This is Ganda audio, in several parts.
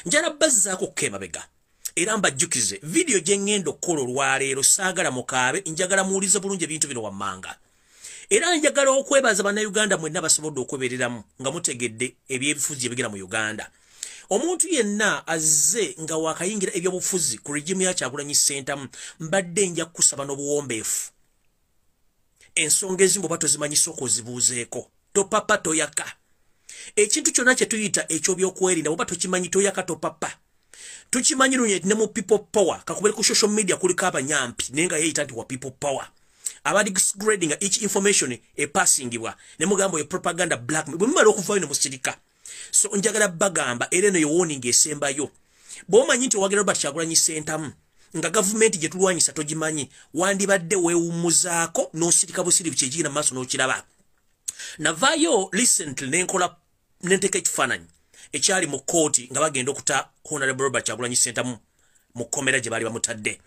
Njala bazzaako kemabega era mbajjukize video gye ŋŋenda okukola olwaleero. Saagala mukaabe, njagala muwulize bulungi ebintu bino wammanga. Era njagala okwebaza Bannayuganda mwenna basobodde okwebereramu nga mutegedde ebyebifuzi ebigenda mu Uganda. Omuntu yenna azze nga wakayingira ebyobufuzi ku regime ya Kyagulanyi Ssentamu, mbadde nja kukusaba n'obuwombeefu, ensonga ezimu oba tozimanyi, sooka ozibuuzeeko. Topapa, toyaka. Ekintu kyonna kye tuyita ekyobyokwerinda, bwoba tokimanyi, toyaka, topapa. Tukimanyi lunye ne mu People Power, kakubere ku social media kuliko abanyampi naye nga yeeyita nti wa People Power, abali grading each information epasingibwa ne mugambo ye propaganda, black. Bwe mumala okuvayo ne musirika. So njagala bagamba, era eno ye warning esembayo, bw'omanyi nti owagira Robert Kyagulanyi Ssentamu nga gavumenti gye tulwanyisa togimanyi, wandibadde weewummuzaako n'osirika busiribu kyekigenda mu maaso n'okiraba. Navaayo recently nenkola nenteeka ekifaananyi ekyali mu kooti nga bagenda okuta Honorable Robert Kyagulanyi Ssentamu mu kkomera gye baali bamutadde.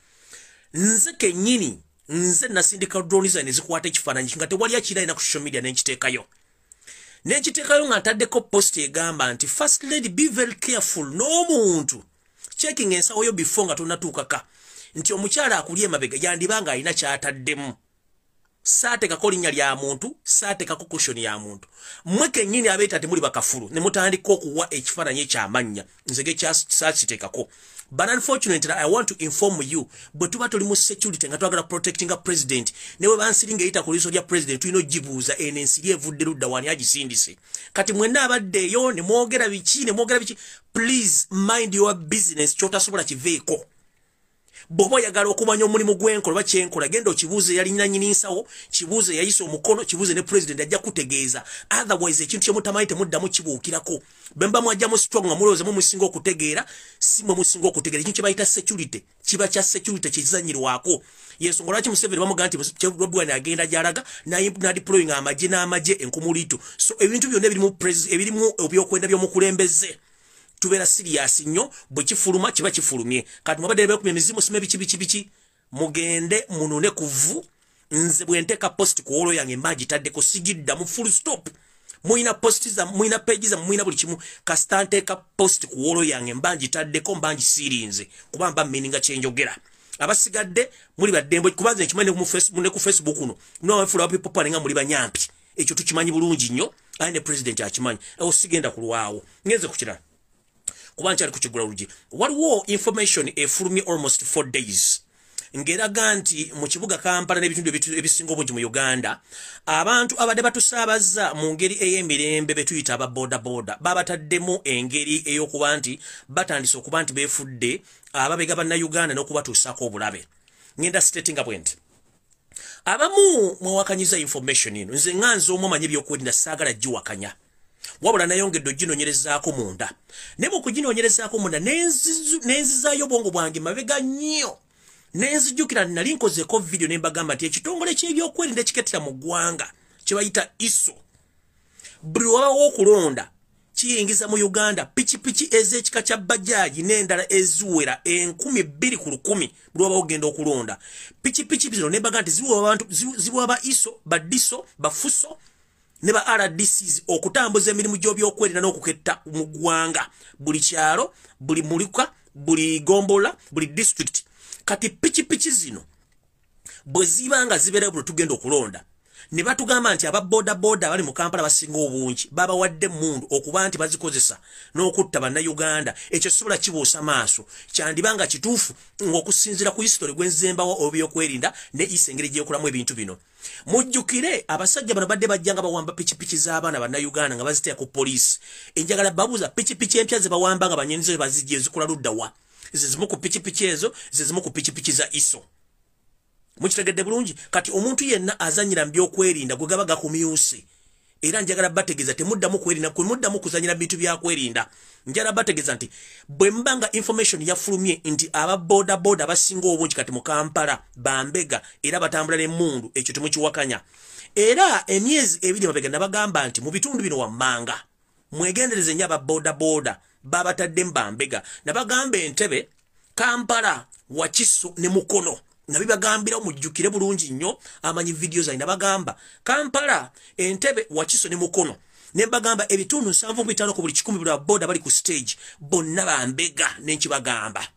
Nze kennyini nze nasindika drone zange ne zikwata ekifaananyi nga tewali akiralina ku social media, nenkiteekayo nga ntaddeko post egamba nti, "First Lady, be very careful n'omuntu, checking ensawo yo before nga tonatuukaka," nti omukyala akuli emabega yandiba nga alina kyataddemu. Saatekako linnya lya muntu, saatekako caution ya muntu. Mmwe kennyini abeeta temuli bakafulu ne mutandika okuwa ekifaananyi ekyamannya, nze gekyasaakitekako. But unfortunately, I want to inform you, bwe tuba tuli mu security nga twagala protectinga president, ne bwe bansiringa eyita ku liiso lya president, tulina ogibuuza eno ensiri evudde ludda, wani agisindise? Kati mwenna abadde eyo ne mwogera biki, ne mwogera biki, please mind your business. Kyotasobola kiveeko. Bw'oba oyagala okumanya omulimu gwenkola oba kyenkola, genda okibuuze yalina nyini nsawo, kibuuze yayisa omukono, kibuuze ne president, ajja kutegeeza. Otherwise ekintu kyemutamanyi temuddamu kibuukirako. Bwe muba mwajja mu strong nga mulowooza mu musinga okutegeera, si mwe musinga okutegeera. Ekintu kye bayita security kiba kya security, kizanyirwako. Yensonga lwaki Museveni bamugamba nti Bobi Wine agenda gy'alaga nadeploying amagye n'amagye enkumuliito. So ebintu byonna ebirimu ebyokwenda by'omukulembeze tubeera serious nnyo. Bwe kifuluma kiba kifulumye. Kati mwabadde bekumya emizimu, sima biki biki biki, mugende munune kuvu. Nze bwe nteeka post ku wall yange mba ngitaddeko, sigiddamu, full stop. Muyina post za, muyina page za, muyina buli kimu. Kasita nteeka post ku wall yange mba ngitaddeko, mba ngisirinze, kuba mba meaninga kyenjogera. Abasigadde muli baddembe, kuba nze nkimanyi ne ku Facebook kuno nowafula people power nga muli banyampi. Ekyo tukimanyi bulungi nnyo, aye ne president akimanyi. Awo sigenda kulwawo, ngenze ku kirala kuba nkyali kukigula lugi. Waliwo information efulumye almost 4 days ng'eraga nti mu kibuga Kampala n'ebitundu ebisinga obungi mu Uganda, abantu abadde batusaabaza mu ngeri ey'emirembe be tuyita aba bodaboda babataddemu engeri ey'okuba nti batandise okuba nti beefudde ababega Bannayuganda n'okubatuusaako obulabe. Ngenda statinga bwe nti abamu mwewakanyiza information eno. Nze nga nze omu amanyi ebyokwerinda, saagala giwakanya, wabula nayongedde oginoonyerezaako munda. Naye mu kuginoonyerezaako munda, nenzizaayo obwongo bwange mabega nnyo, nenzijjukira nali nkozeeko video ne mbagamba nti ekitongole ky'ebyokwerinda ekikettera mu ggwanga kye bayita ISO, buli wabawo okulonda kiyingiza mu Uganda pikipiki ez'ekika kya bajaji n'endala eziwera 2,000 ku 1,000 buli wabawo ogenda okulonda. Pikipiki zino nembaga nti ziwa abantu, ziwa ba ISO, ba DISO, ba FUSO ne ba RDCs okutambuza emirimu gy'obyokwerinda n'okuketta mu ggwanga, buli kyalo, buli mulika, buli gombola, buli district. Kati pikipiki zino bwe ziba nga zibeera buli tugenda okulonda, ne batugamba nti aba bodaboda abali mu Kampala basinga obungi babawadde emmundu okuba nti bazikozesa n'okutta Bannayuganda. Ekyo sobola kibuusa maaso, kyandiba nga kituufu ng'okusinziira ku history gwenzembawo olw'ebyokwerinda ne isa engeri gyekolamu ebintu bino. Mujjukire abasajja bano badde bajja nga bawamba pikipiki z'abaana Bannayuganda nga baziteeka ku poliisi. Enjagala babuuza, pikipiki empya ze bawamba nga banyenizo bazijja ezikola luddawa? Ze zimu ku pikipiki ezo, ze zimu ku pikipiki za ISO. Mukitegedde bulungi? Kati omuntu yenna azanyira mu byokwerinda gwe gaba gakumyuse, era njagala bategeeza temuddamu kwerinda, kwemuddamu kuzanyira bintu byakwerinda. Njagala bategeeza nti bwe mba nga information yafulumye nti aba bodaboda abasinga obungi kati mu Kampala bambega era batambula n'emmundu, ekyo temukiwakanya. Era emyezi 2 mabega nabagamba nti mu bitundu bino wammanga mwegendereze nnyo, aba bodaboda babataddemu bambega. Nabagamba Entebe, Kampala, Wakiso ne Mukono. Nabibagambira, mujjukire bulungi nnyo amanyi video zange. Nabagamba Kampala, Entebe, Wakiso ne Mukono. Ne mbagamba ebitundu 75 ku buli 100 buli boda bali ku stage bonna bambega, nenkibagamba.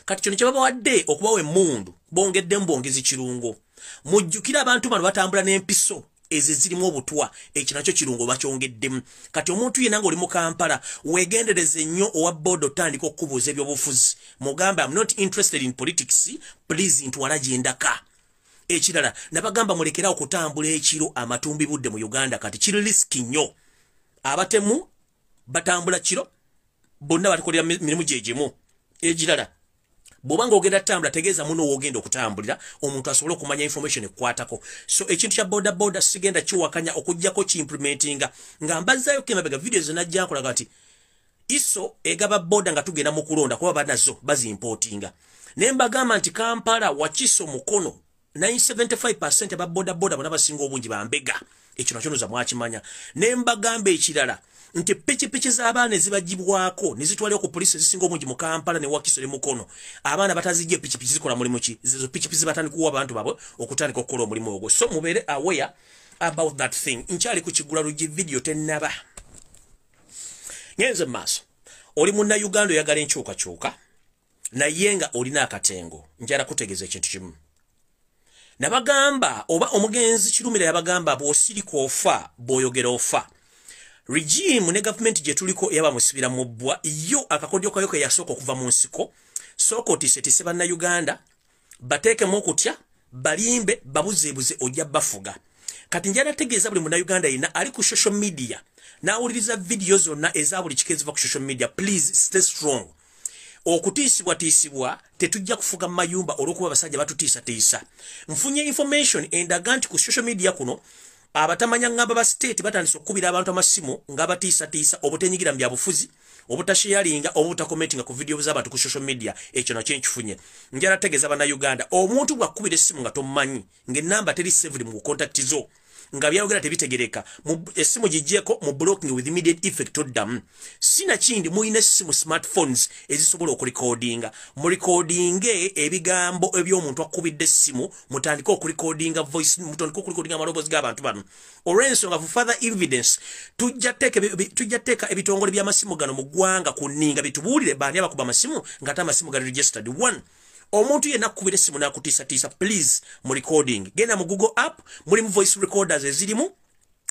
Kati kino kyebabawadde okubawa emmundu, bongeddemu bongezi kirungo. Mujjukire abantu bano batambula n'empiso ezo zirimu obutwa, ekyo nakyo kirungo bakyongeddemu. Kati omuntu yenna ng'oli mu Kampala, weegendereze nnyo owa boda otandika okukubuuza ebyobufuzi. Mugambe, "I'm not interested in politics, please ntwala gyendaka." Ekirala nabagamba, mulekerawo okutambula ekiro amatumbi budde mu Uganda. Kati kiri risky nnyo, abatemu batambula kiro, bonna batukolera mirimu gye gimu. Ekirala, bw'oba ng'ogenda tutambula, tegeeza muno w'ogenda okutambulira, omuntu asobole okumanya information ekwatako. So ekintu kya boda boda sigenda kiwakanya okugjako kiimplementinga. Nga mbazaayo kemabega, video zenajja nkolaga nti ISO egaba boda nga tugenda mu kulonda, kuba banazo baziimportinga. Ne mbagamba nti Kampala, Wakiso, Mukono, 975% aba boda boda bonna basinga obungi bambega. Ekyo nakyo noza mwakimanya. Ne mbagamba ekirala nti pikipiki z'abaana ezibagibwako ne zitwalibwa ku poliisi ezisinga obungi mu Kampala ne Wakiso ne Mukono, abaana batazijja pikipiki zikola mulimu ki? Zezo pikipiki zibatandika kuwa abantu baabwe okutandika okukola omulimu ogwo. So mubeere aware about that thing. Nkyali ku kigula luggi, video tennaba. Ngenze mu maaso. Oli Munnayuganda oyagala enkyukakyuka naye nga olina akatengo, njala kutegeeza ekintu kimu. Nabagamba, oba omugenzi Kirumira yabagamba, bw'osirika ofa, bw'oyogera ofa. Regime ne gavumenti gye tuliko eyabamusibira mu bbwa, yo akakodyo kayo ke yasooka okuva mu nsiko: sooka otiisetise Bannayuganda, bateekemu okutya, balimbe, babuzeebuze, ojja bafuga. Kati njala tegeeza buli Munnayuganda yenna ali ku social media n'awuliriza vidiyo zonna eza buli kika eziva ku social media, please stay strong. Okutiisibwatiisibwa tetujja kufuga mu mayumba olw'okuba abasajja batutiisatiisa. Nfunye information endaga nti ku social media kuno abatamanya ngamba ba state batandise okukubira abantu amasimu nga batiisatiisa obutenyigira mu byabufuzi, obutasharinga, obutakomentinga ku video z'abantu ku social media. Ekyo nakyo nkifunye. Njala tegeeza Bannayuganda, omuntu bw'akkubira essimu nga tomumanyi, ng'ennamba teri saved mu contact zo, nga byayogera tebitegereka, essimu giggyeko mu blocking with immediate effect, toddamu. Sinakindi mulina essimu, smartphones ezisobola okurekodinga, murekodinge ebigambo eby'omuntu akubidde essimu, mutandike okurekodinga voice, mutandike okurekodinga amaloboozi g'abantu bano, olw'ensonga for further evidence. Tujja teeka ebitongole by'amasimu gano mu ggwanga ku nninga, bitubuulire baani abakuba amasimu ng'ate amasimu gali registered. One, omuntu yenna akukubira essimu n'akutiisatiisa, please mu recording. Genda mu Google app, mulimu voice recorders ezirimu,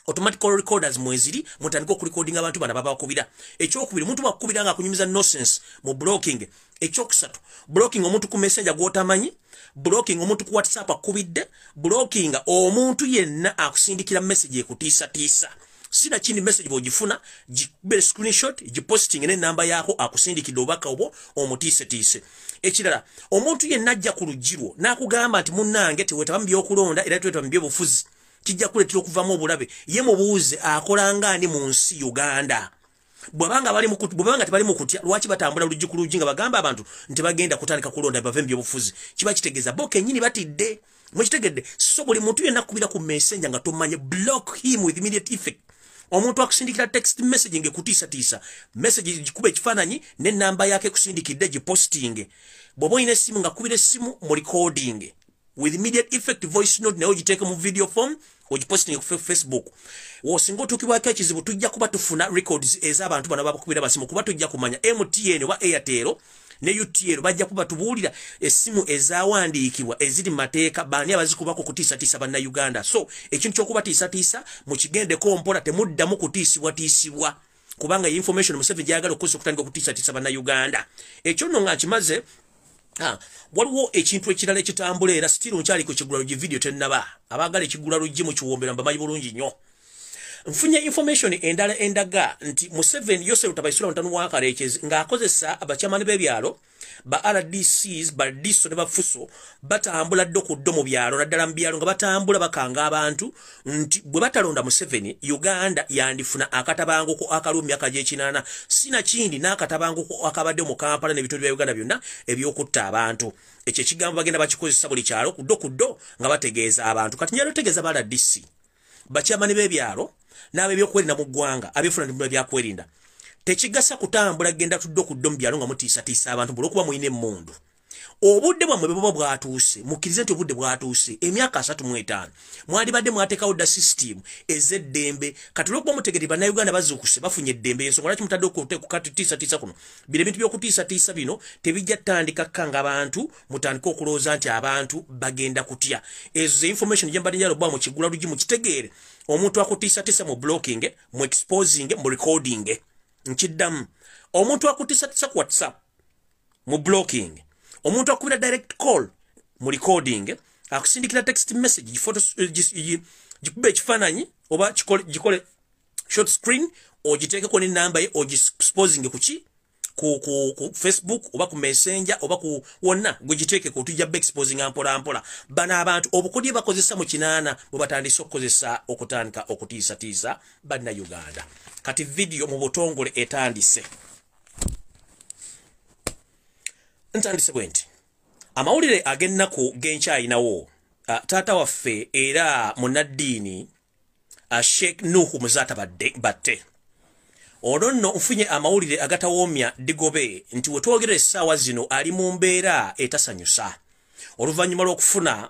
automatic recorders mweziri, mutandike okurecordinga abantu bano babakubira. Ekyokubiri, omuntu bwakukubira nga akunyumiza nonsense, mu blocking. Ekyokusatu, blocking omuntu ku Messenger gw'otamanyi, blocking omuntu ku WhatsApp akubidde, blocking omuntu yenna akusindikira message ekutiisatiisa. Sina kindi, message bw'ogifuna, gikubere screenshot, giposting n'ennamba yaako akusindikidde obubaka obwo omutiisetiise. Ekirala, omuntu yenna ajja ku luggi lwo n'akugamba nti munnange teweetaba mu byokulonda era teweetaba mu byobufuzi, kijja kuleetera okuvamu obulabe, ye mubuuze akola ngaani mu nsi Uganda. Bw'abanga tebali mu kutya, lwaki batambula luggi ku luggi nga bagamba abantu nti bagenda kutandika kulonda, bave mu byobufuzi? Kiba kitegeeza bo kennyini batidde. Mukitegedde? So buli muntu yenna akubira ku Messenger nga tomanye, block him with immediate effect. Omuntu akusindikira text message ng'ekutiisatiisa, message gikuba ekifaananyi n'ennamba yake ekusindikidde, giposting. Bw'oba olina essimu nga kubira essimu, mu recording with immediate effect. Voice note naye ogiteeke mu video form, ogiposting ku Facebook. Wosinga otuukibwako ekizibu, tujja kuba tufuna records ez'abantu bano babakubira basimu, kuba tujja kumanya MTN oba Airtel ne UTL bajja kuba tubuulira essimu ezawandiikibwa eziri mu mateeka, baani abazikubako okutiisatiisa Bannayuganda. So ekintu ky'okubatiisatiisa mukigendeko mpola, temuddamu kutiisibwatiisibwa, kubanga information Museveni gyayagala okukozesa okutandika okutiisatiisa Bannayuganda. Ekyo nno nga nkimaze, waliwo ekintu ekirala ekitambula era still nkyali ku kigula luggi, video tennaba. Abaagala ekigula luggi mu kiwombera mbamanyi bulungi nnyo. Nfunye information endala endaga nti Museveni, Yoseri Tabaisula mutanu wa Karekezi, ng'akozesa abakyamani b'ebyalo, ba RDCs, ba DISO ne bafuso, batambula ddo ku ddo mu byalo, naddala mu byalo, nga batambula bakanga abantu nti bwe batalonda Museveni, Uganda yandifuna akatabanguko akalumi akagyekinaana, sinakindi n'akatabanguko akabadde mu Kampala n'ebitundu bya Uganda byonna ebyokutta abantu. Ekyo ekigambo bagenda bakikozesa buli kyalo ku ddo ku ddo nga bategeeza abantu. Kati njala otegeeza ba RDC, bakyamani b'ebyalo n'ab'ebyokwerinda mu ggwanga, abyefuna byakwerinda, tekigasa kutambula genda tudde okudda mu byalo nga mutiisatiisa abantu bulwokuba mulina emmundu. Obudde bwammwe bwe buba bwatuuse, mukkirize nti obudde bwatuuse. Emyaka 35 mwalibadde mwateekawo dda system ez'eddembe. Kati olwokuba mutegere Bannayuganda bazuukuse, bafunye eddembe, ensonga lwaki mutadde okutiisatiisa kuno. Bino ebintu by'okutiisatiisa bino tebijja ttandika kkanga abantu mutandike okulowooza nti abantu bagenda kutya. Ezo ze information gye mbadde njagala obba mukigula lugi mukitegeere. Omuntu akutiisatiisa mu blocking, mu exposing, mu recording. Nkiddamu, omuntu akutiisatiisa ku WhatsApp mu blocking, omuntu akubira direct call mu recording, akusindikira text message, gikube ekifaananyi oba gikole short screen ogiteekeko n'ennamba ye, ogiexposing kuki ku Facebook oba ku Messenger oba ku wonna gwegiteekeko, tujja exposing mpola mpola. Bano abantu obukodyo bakozesa mu 80 bwe batandise okukozesa okutandika okutiisatiisa Bannayuganda. Kati video mu butongole etandise. Ntandise bwe nti amawulire ag'ennaku g'enkyayinawo, taata waffe era munnaddiini Sheikh Nuhu Muzaata Batte. Olwo nno nfunye amawulire agatawoomya ddigobe nti we twogerera essaawa zino ali mu mbeera etasanyusa oluvannyuma lw'okufuna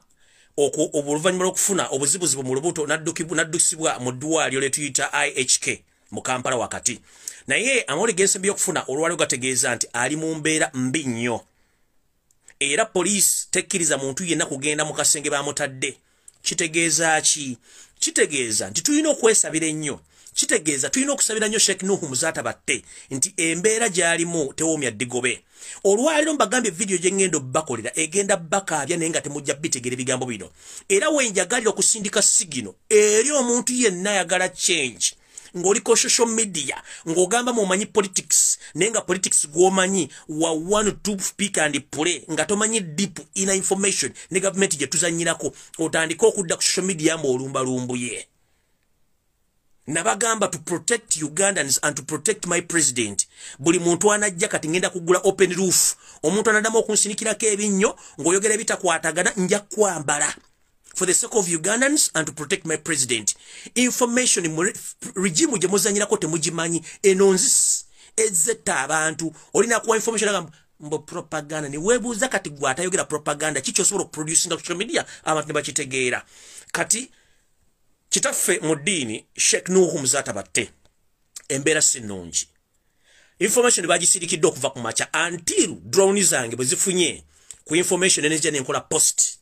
obuzibuzibu mu lubuto, n'addukisibwa mu ddwaliro lye tuyita IHK mu Kampala wakati. Naye amawulire g'ensembi okufuna olwaliro gategeeza nti ali mu mbeera mbi nnyo, era poliisi tekkiriza muntu yenna kugenda mu kasenge bamutadde. Kitegeeza ki? Kitegeeza nti tulina okwesabira ennyo. Kitegeeza tulina okusabira nnyo Sheikh Nuhu Muzaata Batte nti embeera gy'alimu tewoomya ddigobe. Olwaliro mbagambye vidiyo gye ŋŋenda obbakolera egenda bakaabya, naye nga temujja bitegera ebigambo bino. Era we njagalira okusindika sigino eri omuntu yenna ayagala change, ng'oliko social media ng'ogamba mumanyi politics, naye nga politics gw'omanyi wa 1 2 speak and play, nga tomanyi deep inner information ne gavumenti gye tuzannyirako, otandike okudda ku social media ng'olumbalumbuye. Nabagamba to protect Ugandans and to protect my president. Buli muntu anajja kati ngenda kugula open roof. Omuntu anaddamu okunsinikirako ebinnyo ng'oyogera ebitakwatagana nja kwambala. For the sake of Ugandans and to protect my president. Information regime gye muzannyirako temugimanyi. Eno nzisi ezetta abantu. Olina kuwa information agamba mbo propaganda. Ni weebuuza kati gwe atayogera propaganda kiki osobola okuproducinga ku social media abantu ne bakitegeera. Kati kitaffe mu ddiini Sheikh Nuhu Muzaata Batte embeera si nnungi. Information bagisirikidde okuva ku makya until drone zange bwe zifunye ku information enejja nenkola post.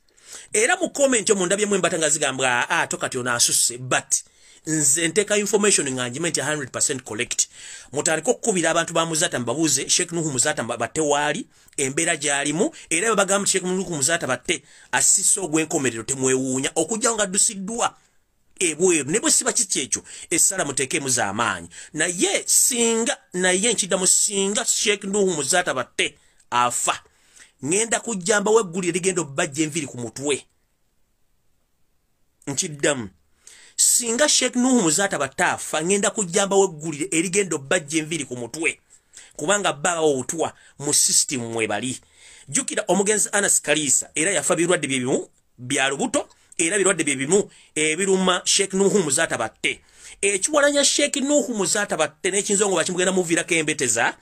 Era mu comment omwo ndabyemu embata nga zigamba to kati ono asusse, but nze nteeka information nga ngimanyi nti 100% correct. Mutandike okukubira abantu ba Muzaata mbabuuze Sheikh Nuhu Muzaata Batte waali, embeera gy'alimu, era bwe bagamba Sheikh Nuhu Muzaata Batte assisse ogw'enkomerero temwewuunya okujja nga addusiddwa ebweru. Ne bwe siba kiki ekyo, essala muteekemu z'amaanyi. Naye singa, naye nkiddamu, singa Sheikh Nuhu Muzaata Batte afa, ŋŋenda kujja mbawa eggulire ligenda obbajja enviiri ku mutwe. Nkiddamu, singa Sheikh Nuhu Muzaata Batte afa, ŋŋenda kujja mbawa eggulire erigenda obbajja enviiri ku mutwe, kubanga baba obutwa mu system mwe bali. Jjukira omugenzi Anas Kaliisa era yafa birwadde bye bimu bya lubuto, era birwadde bye bimu ebiruma Sheikh Nuhu Muzaata Batte. Ekiwalanya Sheikh Nuhu Muzaata Batte n'ekinzongo bakimugenda muviirako embeteza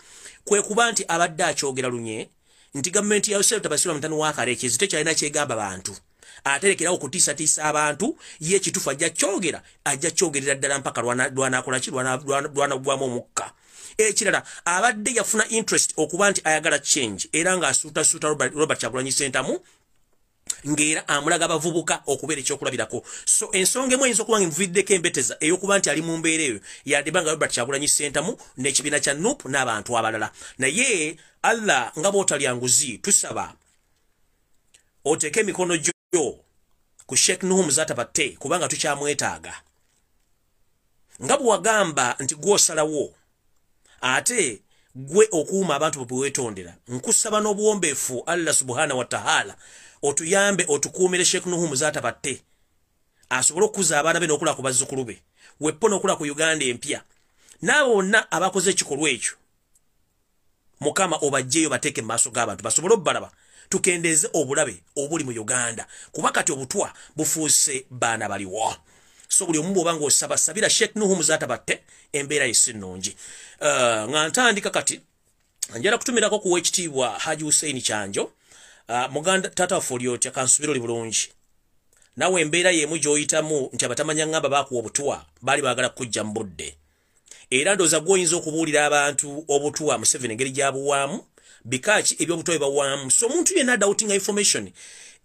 kwe kuba nti abadde akyogera lunye nti gavumenti ya Yosef Tabasirwa mutano wa Karekezi tekyalina kyegamba bantu, aterekerawo okutiisatiisa abantu. Ye ekituufu ajja kyogera, ajja kyogerera ddala mpaka lwanakola ki, lwanagwamu omukka. Ekirala abadde yafuna interest okuba nti ayagala change, era ng'asuutasuuta Robert Kyagulanyi Ssentamu, ng'era amulaga abavubuka okubeera ekyokulabirako. So ensonga emu eyinza okuba nga envuiddeko embeteza ey'okuba nti ali mu mbeera eyo yaddiba nga Robert Kyagulanyi Ssentamu n'ekibiina kya NUP n'abantu abalala. Naye Allah nga bw'otalya nguzi, tusaba oteeke emikono gyo ku Sheikh Nuhu Muzaata Batte, kubanga tukyamwetaaga. Nga bwe wagamba nti gw'osalawo ate gwe okuuma abantu bwe weetondera, nkusaba n'obuwombeefu Allah subhana wa taala otuyambe otukuumire Sheikh Nuhu Muzaata Batte asobole okukuza abaana be n'okula ku bazzukulu be, weppo n'okula ku Uganda empya. N'abo bonna abakoze ekikolwa ekyo Mukama obajjeyo bateeke mu maaso g'abantu basobole obbalaba, tukendeeze obulabe obuli mu Uganda, kuba kati obutwa bufuuse baana baliwo. So buli omu bw'oba ng'osaba, sabira Sheikh Nuhu Muzaata Batte, embeera ye si nnungi. Nga ntandika kati njala kutumirako kuwa ekitiibwa Haji Hussein Kyanjo. Muganda tata waffe oli otya? Kansubira oli bulungi. Nawe embeera y'emu gy'oyitamu nti abatamanya ŋŋamba baakuwa obutwa, baali baagala kujja mu budde. Era ndowooza gw'oyinza okubuulira abantu obutwa Museveni engeri gy'abuwaamu, bika ki ebyobutwa bye bawaamu. So omuntu yenna adoubtinga information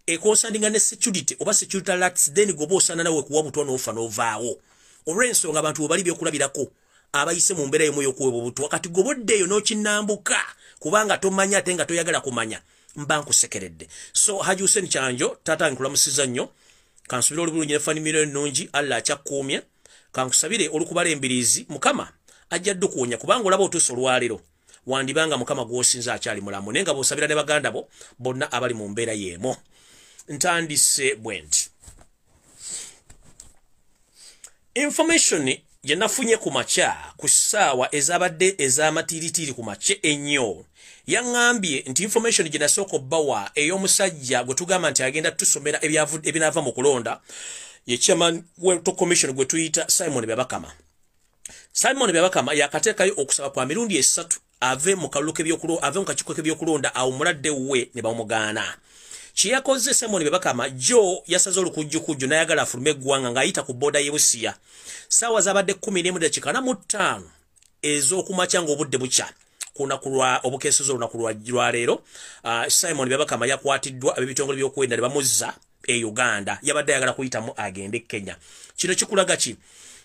econcerninga ne security oba security alerts, then goba osaana nawe kuwa butwa n'ofa n'ovaawo. Olw'ensonga abantu bwe bali byokulabirako abayise mu mbeera emu ey'okuweebwa obutwa, kati gobodde eyo n'okinnambuka kubanga tomanya ate nga toyagala kumanya, mba nkusekeredde. So Haji Hussein Kyanjo, taata nkulamusiza nnyo, kansubire oli bulungi ne family ennungi, Allah akyakkuumye. Kankusabire olukubala embiriizi, Mukama ajja ddukuwonya, kubanga olaba otuuse olwaleero, wandibanga Mukama gw'osinza akyali mulamu, naye nga bw'osabira ne baganda bo bonna abali mu mbeera y'emu. Ntandise bwe nti information gye nafunye ku makya ku ssaawa ezabadde ez'amatiiritiiri ku makya ennyo yaŋŋambye nti information gye nasooka obbawa ey'omusajja gwe tugamba nti agenda tusomera ebinaava mu kulonda, ye chairman w'Electoral Commission gwe tuyita Simon Byabakama. Simon Byabakama yakateekayo okusaba kwa mirundi 3 ave mu kalulu k'ebyokulonda, ave mu kakiiko k'ebyokulonda, awumuladde we ne bamugaana. Kyeyakoze Simon Byabakama jo yasaze olukujjukujju n'ayagala afulume eggwanga ng'ayita ku booda y'e Busia. Ssaawa zabadde 11:45 ez'okumakya ng'obudde bukya ku lunaku lwa obukeeseza olunaku lwa leero, Simon Byabakama yakwatiddwa ab'ebitongole by'okwerinda ne bamuzza e Uganda. Yabadde ayagala kuyitamu agende Kenya. Kino kikulaga ki?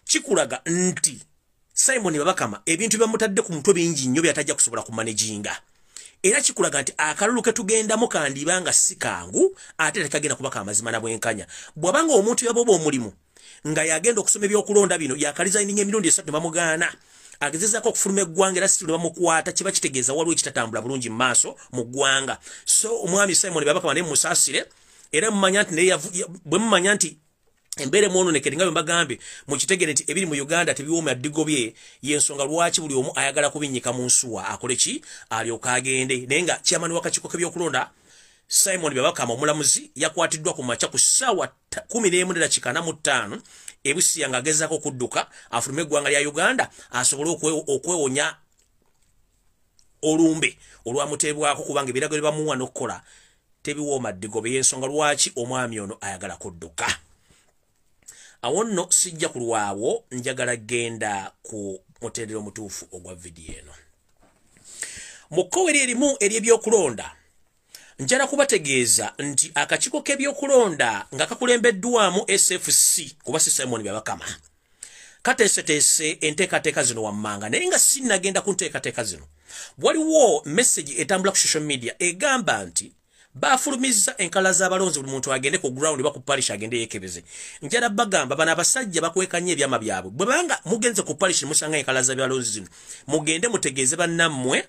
Kikulaga nti Simon Byabakama ebintu byamutadde ku mutwe bingi nnyo by'atajja kusobola kumanaginga. Era kikulaga nti akalulu ke tugendamu kandibanga si kangu, ate tekagenda kuba ka mazima na bwenkanya. Bw'abanga omuntu yaboba omulimu nga yagenda okusoma ebyokulonda bino, yakalizayininga emirundi 3 ne bamugaana, agezezaako okufuluma eggwanga era situle bamukwata, kiba kitegeeza waliwo ekitatambula bulungi mu maaso mu ggwanga. So omwami Simon Byabakama naye mumusaasire, era mumanya nti naye bwe mumanya nti embeera emwononekere nga bwe mbagambye, mukitegere nti ebiri mu Uganda tebiwooma ddigobye, y'ensonga lwaki buli omu ayagala kubinnyika mu nsuwa akole ki, alyoke agende. Naye nga chairman w'akakiiko k'ebyokulonda Simon Byabakama omulamuzi yakwatiddwa ku makya ku ssaawa 11:45 e Busia ng'agezaako okudduka afulume eggwanga lya Uganda asobole okwewonya olumbe olwamuteebwako, kubanga ebiragiro bye bamuwa n'okukola tebiwooma ddigobe. Y'ensonga lwaki omwami ono ayagala kudduka. Awo nno sijja kulwawo, njagala genda ku mutendera omutuufu ogwa vidiyo eno. Mu kkowe erimu ery'ebyokulonda, njala kubategeeza nti akakiiko k'ebyokulonda nga kakulembeddwamu SFC kuba si Simon Byabakama kateeseteese enteekateeka zino wammanga. Naye nga sinnagenda ku nteekateeka zino, waliwo message etambula ku social media egamba nti bafulumizza enkala z'abalonzi, buli muntu agende ku ground oba ku parish agende yeekebeze. Njala bagamba bano abasajja bakwekanye ebyama byabwe. Bwe banga mugenze ku parish musanga enkala z'abalonzi zino, mugende mutegeeze bannammwe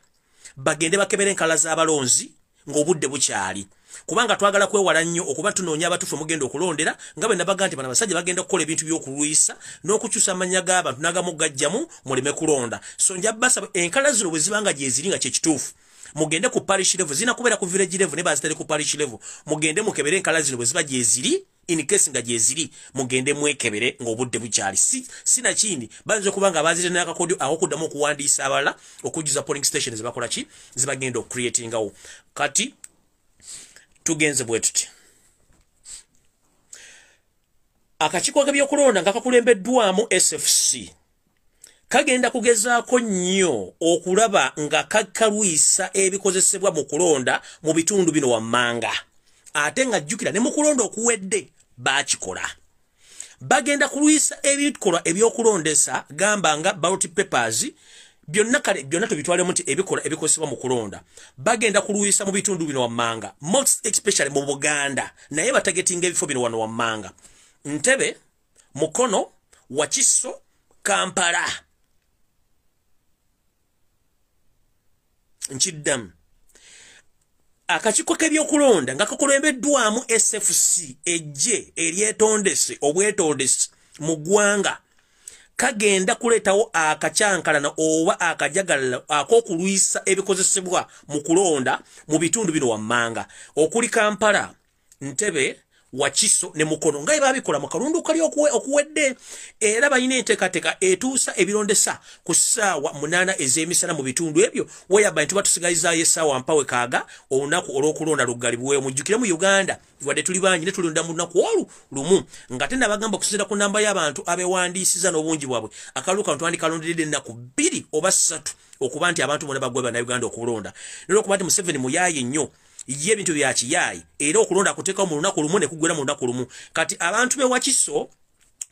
bagende bakebere enkala z'abalonzi ng'obudde bukyali, kubanga twagala kwewala nnyo okuba tunoonya abatuufu mugenda okulondera. Nga bwe nabaga nti bano abasajja bagenda okukola ebintu by'okulwisa n'okukyusa amannya g'abantu n'agamu gajjamu muleme kulonda. So nja basaba enkala zino bwe zibanga gyeziri nga kyekituufu, mugende ku parish level, zina kubeera ku village level ne bazitale ku parish level, mugende mukebere enkala zino bwe ziba gyeziri. In case nga gyeziri, mugende mwekebere ng'obudde bukyali. Sinakindi bayinza okuba nga bazire n'akakodyo ak'okuddamu okuwandiisa abalala okujjuza polling station zebakola ki, zibagenda okucreatingawo. Kati tugenze bwe tuti: akakiiko k'ebyokulonda nga kakulembeddwamu SFC kagenda kugezaako nnyo okulaba nga kakalwisa ebikozesebwa mu kulonda mu bitundu bino wammanga. Ate nga jjukira ne mu kulonda okuwedde baakikola. Bagenda kulwisa ebikolwa ebyokulondesa, gamba nga ballot papers byonna, kale byonna tubitwalemu nti ebikola ebikozesebwa mu kulonda. Bagenda kulwisa mu bitundu bino wammanga, most especially mu Buganda, naye batargetinga ebifo bino wano wammanga: Ntebe, Mukono, Wakiso, Kampala. Nkiddamu, akakiiko k'ebyokulonda nga kakulembeddwamu SFC, ejje eryetondese obwetondese mu ggwanga, kagenda kuleetawo akacyankalana oba akajagalala ak'okulwisa ebikozesebwa mu kulonda mu bitundu bino wammanga okuli Kampala, Ntebe, Wakiso ne Mukono nga babikola mu kalundu kali okuwedde. Era balina enteekateeka etuusa ebirondesa ku ssaawa 8 ez'emisana mu bitundu ebyo, whereby tuba tusigalizaayo essaawa mpawe kaaga olunaku olw'okulonda luggalibweyo. Mujjukire mu Uganda wadde tuli bangi ne tulonda mu lunaku olu lumu, nga te nabagamba okusinziira ku namba y'abantu abeewandiisiza n'obungi bwabwe, akalulu kano twandikalonderedde ennaku 2 oba 3 okuba nti abantu bonna bagwe Bannayuganda okulonda. N'olwokuba nti Museveni muyaaye nnyo, ye ebintu bya kiyaayi, era okulonda akuteekawo mu lunaku lumu ne kuggwera mu lunaku lumu. Kati abantu b'e Wakiso,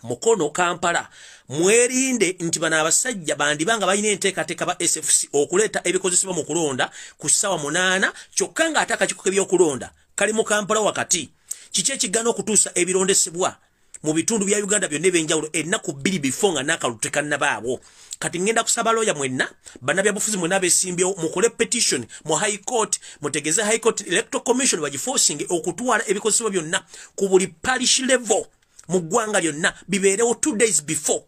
Mukono, Kampala, mwerinde nti bano abasajja bandiba nga balina enteekateeka ba SFC okuleeta ebikozesebwa mu kulonda ku ssaawa 8, kyokka ng'ate akakiiko k'ebyokulonda kali mu Kampala wakati. Kiki ekigana okutuusa ebirondesebwa mu bitundu bya Uganda byonna ebyenjawulo ennaku 2 before nga n'akalulu tekannabaawo? Kati ngenda kusaba lawyer mwenna, bannabyabufuzi mwenna abeesimbyewo, mukole petition mu High Court, mutegeeze High Court Electoral Commission bagiforcing okutwala ebikozesebwa byonna ku buli parish level mu ggwanga lyonna, bibeerewo 2 days before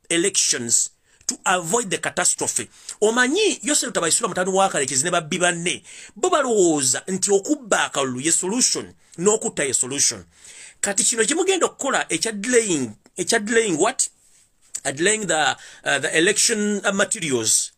elections to avoid the catastrophe. Omanyi Yosef Tabaisula mutano wa Kalekezi ne babbi banne bo balowooza nti okubba akalulu ye solution n'okutta ye solution. Kati kino kyemugenda okukola ekya delaying what? Delaying the election materials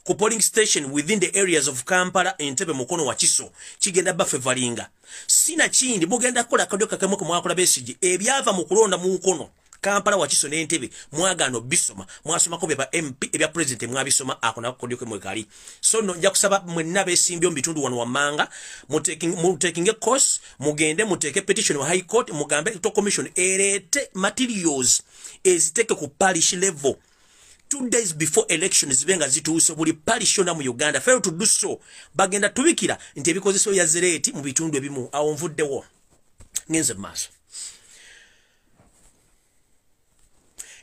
ku polling station within the areas of Kampala, Entebbe, Mukono, Wakiso, kigenda bafevalinga. Sina kindi mugenda kukola akadyo kakemu ke mwakola Besigye, ebyava mu kulonda mu Mukono, Kampala, Wakiso ne Entebbe mwagaano bisoma, mwasomako bye ba MP, ebya president mwabisoma, ako nako kodyo ke mwekali. So no nja kusaba mwenna beesimbyewo mu bitundu wano wammanga, mutaking a course, mugende muteeke petition mu High Court, mugambe Electoral Commission ereete materials eziteeke ku parish level 2 days before elections, zibe nga zituuse buli parish yonna mu Uganda. Fail to do so, bagenda tubikira nti ebikozeso ya zireeti mu bitundu ebimu. Awo nvuddewo ngenze mu maaso.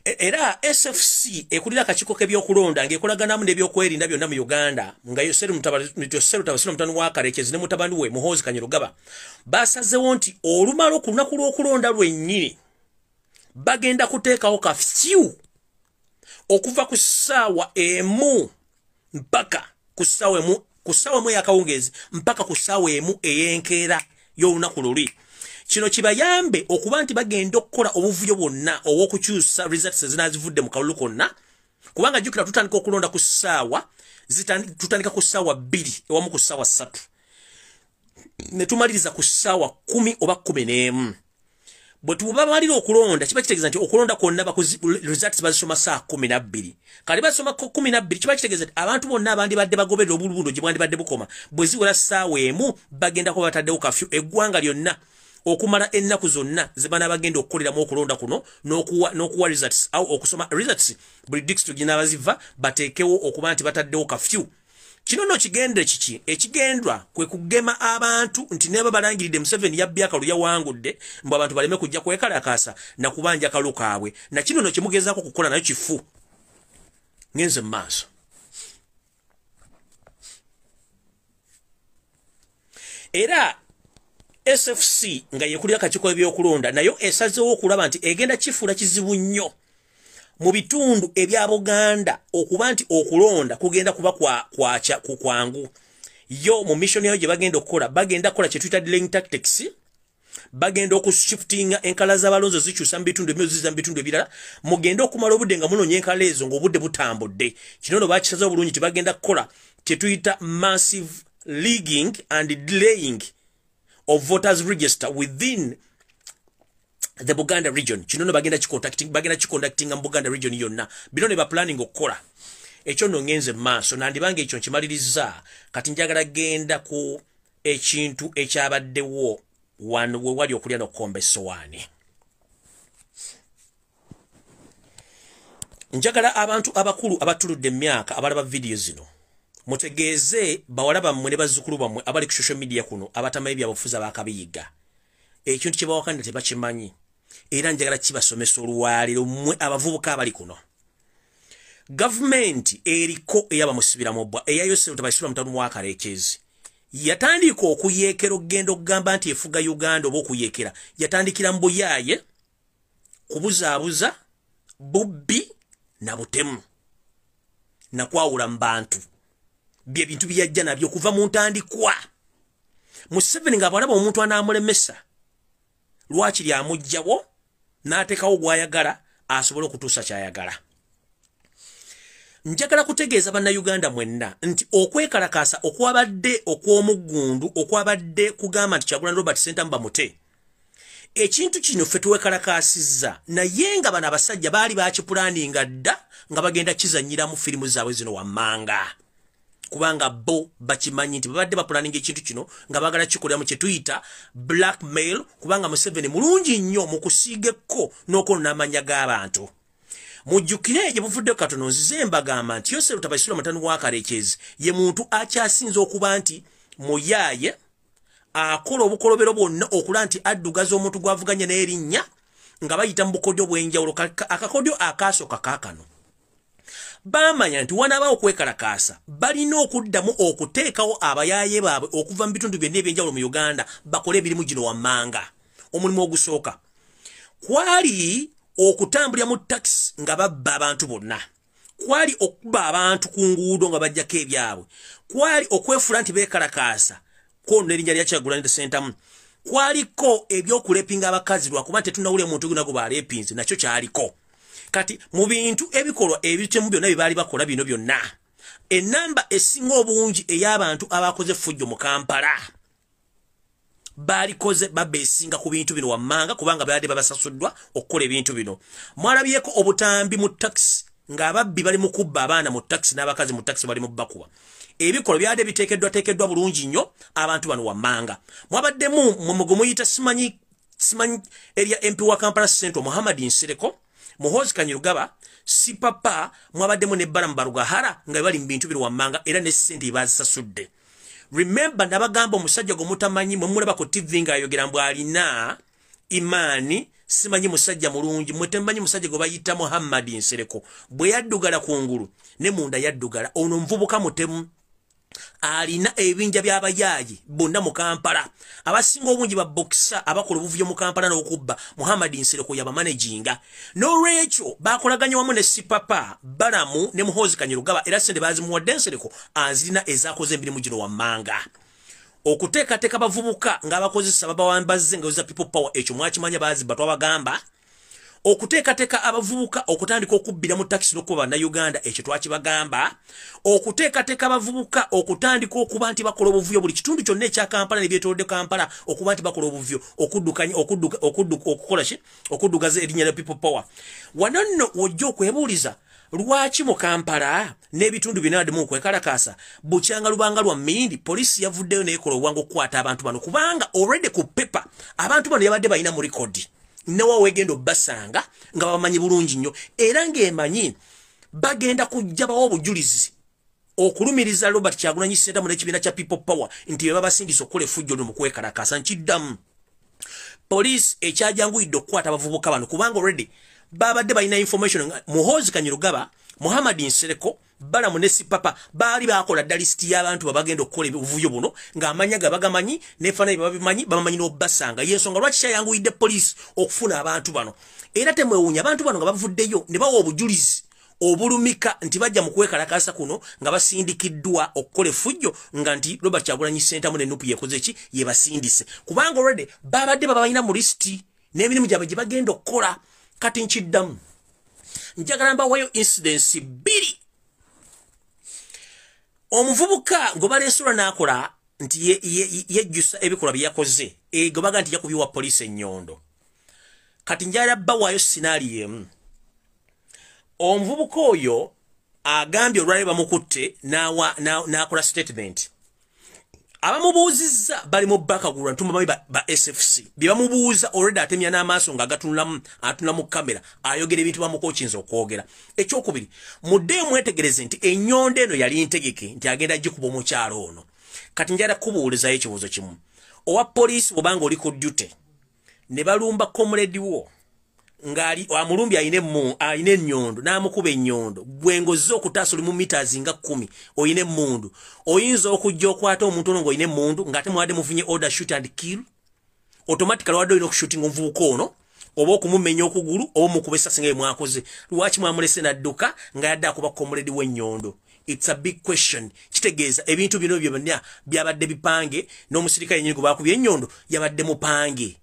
Era SFC ekulira akakiiko k'ebyokulonda ng'ekolaganamu n'ebyokwerinda byonna mu Uganda, nga Yoseri Mutabasira mutano wa Kalekezi ne mutabani we Muhoozi Kainerugaba basazeewo nti olumala ku lunaku lw'okulonda lwennyini bagenda kuteekawo kafyu okuva ku ssaawa 1 mpaka ku ssaawa 1, ku ssaawa 1 ey'akawungeezi mpaka ku ssaawa 1 ey'enkeera y'olunaku luli. Kino kibayambe okuba nti bagenda okukola obuvuyo bwonna obw'okukyusa results ezinaazivudde mu kalulu konna, kubanga jjukira tutandika okulonda ku ssaawa, tutandika ku ssaawa 2 ewamu ku ssaawa 3 ne tumaliriza ku ssaawa 10 oba 11. Bwe tubamalira okulonda kiba kitegeeza nti okulonda kwonna results bazisoma ssaawa 12. Kale basoma 12 kiba kitegeeza nti abantu bonna abandibadde bagoberera obulubundo gye bwandibadde bukoma bwe ziwera ssaawa 1 bagenda kuba bataddewo kafyu eggwanga lyonna okumala ennaku zonna ze banaabagenda okukoleramu okulonda kuno n'okuwa results au okusoma results buli district gy'enaabaziva bateekewo okuba nti bataddewo kafyu. Kino nno kigendere kiki? Ekigendwa kwe kugema abantu nti neba balangiridde Museveni yabbye akalulu yawangudde, mbu abantu baleme kujja kwekalakaasa na kubanja akalulu kaabwe. Na kino nno kyemugezaako kukola nayo kifu. Ngenze mu maaso. Era SFC nga yekulira akakiiko ebyokulonda nayo esazeewo okulaba nti egenda kifuula kizibu nnyo mu bitundu ebya Buganda okuba nti okulonda kugenda kuba kwangu. Yo mu mission yayo gye bagenda okukola, bagenda kukola kye tuyita delaying tactics, bagenda okushiftinga enkala z'abalonzi zikyusa mu bitundu ebimu ziza mu bitundu ebirala, mugende okumala obudde nga munoonya enkala ezo ng'obudde butambudde. Kino nno bakisazeewo bulungi nti bagenda kukola kye tuyita massive rigging and delaying of voters register within the Buganda region. Kino nno bagenda kiconductinga mu Buganda region yonna. Bino ne ba planning okukola. Ekyo nno ngenze mu maaso, nandibanga ekyo nkimaliriza. Kati njagala genda ku ekintu ekyabaddewo wano we wali okulya n'okukomba essowaani. Njagala abantu abakulu abatuludde emyaka abalaba vidiyo zino mutegeeze bawala bammwe ne bazzukulu bammwe abali ku social media kuno abatamanyi byabufuzi abaakabiyiga. Ekintu kye bawakanira tebakimanyi, era njagala kibasomesa olwaleero mmwe abavubuka abali kuno. Gavumenti eriko eyabamusibira mu bbwa eya Yosef Tabaisula mutano wa Kalekezi yatandika okuyeekera okugenda okugamba nti efuga Uganda oba okuyeekera yatandikira mu buyaaye, kubuzaabuza, bubbi na butemu nakwawula mu bantu. Bye bintu byajja nabyo okuva mu ntandikwa. Museveni ng'abalaba omuntu anaamulemesa Lwakiri amugjawo n'ateekawo gw'ayagala asobole okutuusa ky'ayagala. Njagala kutegeeza bannayuganda mwenna nti okwekalakaasa okwabadde okw'omuggundu, okwabadde kugamba nti Kyagulanyi Robert Ssentamu bamute, ekintu kino ffe tuwekalakaasizza, naye nga bano abasajja baali bakipulaninga dda nga bagenda kizannyiramu firimu zaabwe zino wammanga, kubanga bo bakimanyi nti babadde bapulaninga ekintu kino nga baagala kikoleramu kye tuyita blackmail, kubanga Museveni mulungi nnyo mu kusiiga ekko n'okwonona amannya g'abantu. Mujjukire gye buvudde katono nzize mbagamba nti Yoseri Tabaisula mutani wa Karekyezi ye muntu akyasinze okuba nti muyaaye, akola obukolobero bwonna okula nti addugaza omuntu gw'avuganya n'erinnya nga bayita mu bukodyo bw'enjawulo. Akakodyo akaasooka kaakano, baamanya nti wanaabaawo okwekalakaasa balina okuddamu okuteekawo abayaaye baabwe okuva mu bitundu byonna ebyenjawulo mu Uganda bakole emirimu gino wammanga. Omulimu ogusooka kwali okutambulira mu takisi nga babba abantu bonna, kwali okuba abantu ku nguudo nga bajjako ebyabwe, kwali okwefuula nti beekalakaasa kwonona erinnya lya Kyagulanyi Ssentamu, kwaliko ebyokulepinga abakazi lwakuba tetunnawulira muntu guna gwe baalepinze, nakyo kyaliko. Kati mu bintu ebikolwa ebitemu byonna bye baali bakola bino byonna, ennamba esinga obungi ey'abantu abakoze effujjo mu Kampala baalikoze babeesinga ku bintu bino wammanga, kubanga baadde babasasuddwa okukola ebintu bino. Mwalabyeko obutambi mu takisi ng'ababbi bali mu kubba abaana mu takisi n'abakazi mu takisi bali mu bakuba. Ebikolwa byadde biteekeddwateekeddwa bulungi nnyo abantu bano wammanga. Mwabaddemu mwe muyita simanyi erya MP wa Kampala Central Muhammad Nsereko, Muhoozi Kainerugaba, Sipapa, mwabaddemu ne Balaam Barugahara nga bali mu bintu bino wammanga, era ne ssente baazisasudde. Remember nabagamba omusajja gwe mutamanyi, mwe mulaba ku TV ng'ayogera mbu alina imaani, simanyi musajja mulungi, mwe temumanyi musajja gwe bayita Muhammad Nsereko. Bwe yaddugala kungulu ne munda yaddugala. Ono nvubuka mutemu, alina ebibinja by'abayaayi bonna mu Kampala, abasinga obungi ba boxer abakola obuvuyo mu Kampala n'okubba. Muhammad Nsereko yabamanaginga. N'olwekyo bakolaganye wamu ne Sipapa, Balamu ne Muhoozi Kainerugaba, era ssente baazimuwadde Nsereko azirina ezaakoze emirimu gino wammanga. Okuteekateeka bavubuka ng'abakozesa babawambazze nga za People Power, ekyo mwakimanya baazibba twabagamba. Okuteekateeka abavubuka okutandika okubbira mu takisi n'okuba bannayuganda, ekyo twakibagamba. Okuteekateeka abavubuka okutandika okuba nti bakola obuvuyo buli kitundu kyonna ekya Kampala n'ebyetoolodde Kampala, okuba nti bakola obuvuyo okukola ki, okuddugaza erinnya lya People Power. Wano nno wojja okwebuuliza lwaki mu Kampala n'ebitundu byonna baddemu okwekalakaasa bukyanga lubanga lwa mmindi poliisi yavuddeyo n'ekola obwangu okukwata abantu bano, kubanga already ku paper abantu bano yabadde balina mu rekodi newa wegenda obbasanga nga babamanyi bulungi nnyo, era ng'emanyi bagenda kujja bawo obujulizi okulumiriza Robert Kyagulanyi Ssentamu n'ekibiina kya People Power nti be babasindise okukola effujjo lino mu kwekalakaasa. Nkiddamu, poliisi ekyajanguyidde okukwata abavubuka bano kubanga already babadde balina information. Muhoozi Kainerugaba, Muhammad Nsereko, Balamu ne Sipapa baali bakola dda lisiti y'abantu babagenda okukola obuvuyo buno ng'amannya ga bagamanyi n'efaananyi babimanyi, babamanyi n'obbasanga. Y'ensonga lwaki kyayanguyidde poliisi okufuna abantu bano. Era temwewuunya abantu bano nga bavuddeyo ne bawa obujulizi obulumika nti bajja mu kwekalakaasa kuno nga basindikiddwa okukola effujjo, nga nti Robert Kyagulanyi Ssentamu ne NUP yekoze ki, yebasindise, kubanga already babadde babalina mu lisiti n'emirimu gyabwe gye bagenda okukola. Kati nkiddamu, njagala mbawayo incidents bbiri. Omuvubuka gwe baleesolwa n'akola nti yejjusa ebikolwa bye yakoze, gwe baga nti yakubye wa poliisi ennyondo. Kati njagala bbawaayo scenario emu. Omuvubuka oyo agambye olwaleero bamukutte n'akola statement. Abamubuuzizza bali mu bakagulwa ntumamanyi ba SFC bye bamubuuza already atemya n'amaaso ng'agatunulamu, atunula mu kamera, ayogera ebintu bamukokinza okwogera. Ekyokubiri, muddeyo mwetegereze nti ennyondo eno yali ntegeke nti agenda gikuba omukyalo ono. Kati njagala kubuulizayo ekibuuzo kimu. Owa poliisi bw'obanga oli ku duty ne balumba comrade wo ng'ali amulumbi alina ennyondo n'amukuba ennyondo, gwe ng'ozze okutaasa oli mu meters nga 10 oyina emmundu, oyinza okujja okwata omuntu ono ng'olina emmundu ng'ate mwadde mufunye order shoot and kill? Automatically wadde olina okushootinga omuvubuka ono oba okumumenya okugulu oba omukuba essasi nga bwe mwakoze. Lwaki mwamulese n'adduka nga yadde akuba comrade w'ennyondo? It's a big question. Kitegeeza ebintu bino byonna byabadde bipange, n'omusirikale yennyini gwe baakubye ennyondo yabadde mupange.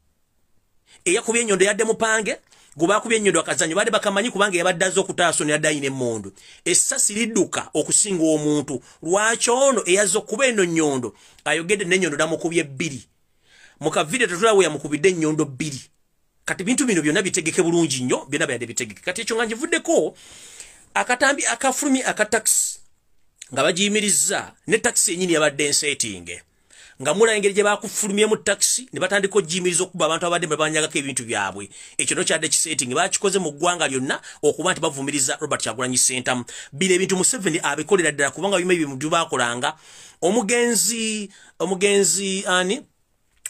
Eyakubye ennyondo yadde mupange, gubakubye ennyondo akazanyo badde bakamanyi kubanga yabadde azze okutaasa ono yadde ayina emmundu. Essasi lidduka okusinga omuntu. Lwaki ono eyazze okuba eno nnyondo ayogedde n'ennyondo namukubye bbiri? Mu kavidiyo tetulaba we yamukubidde ennyondo bbiri. Kati bintu bino byonna bitegeke bulungi nnyo, byonna byadde bitegeke. Kati ekyo nga nkivuddeko, akatambi akafulumye aka takisi nga bagiyimirizza, ne takisi yennyini yabadde enseetinge, nga mulaba engeri gye bakufulumyemu takisi ne batandika okugiyimiriza okuba abantu abadde babanyagako ebintu byabwe. Ekyo no kyadde kiseetinge, bakikoze mu ggwanga lyonna okuba nti bavumiriza Robert Kyagulanyi Ssentamu. Bino ebintu Museveni abikolera ddala, kubanga bimu ebintu bakolanga. Omugenzi ani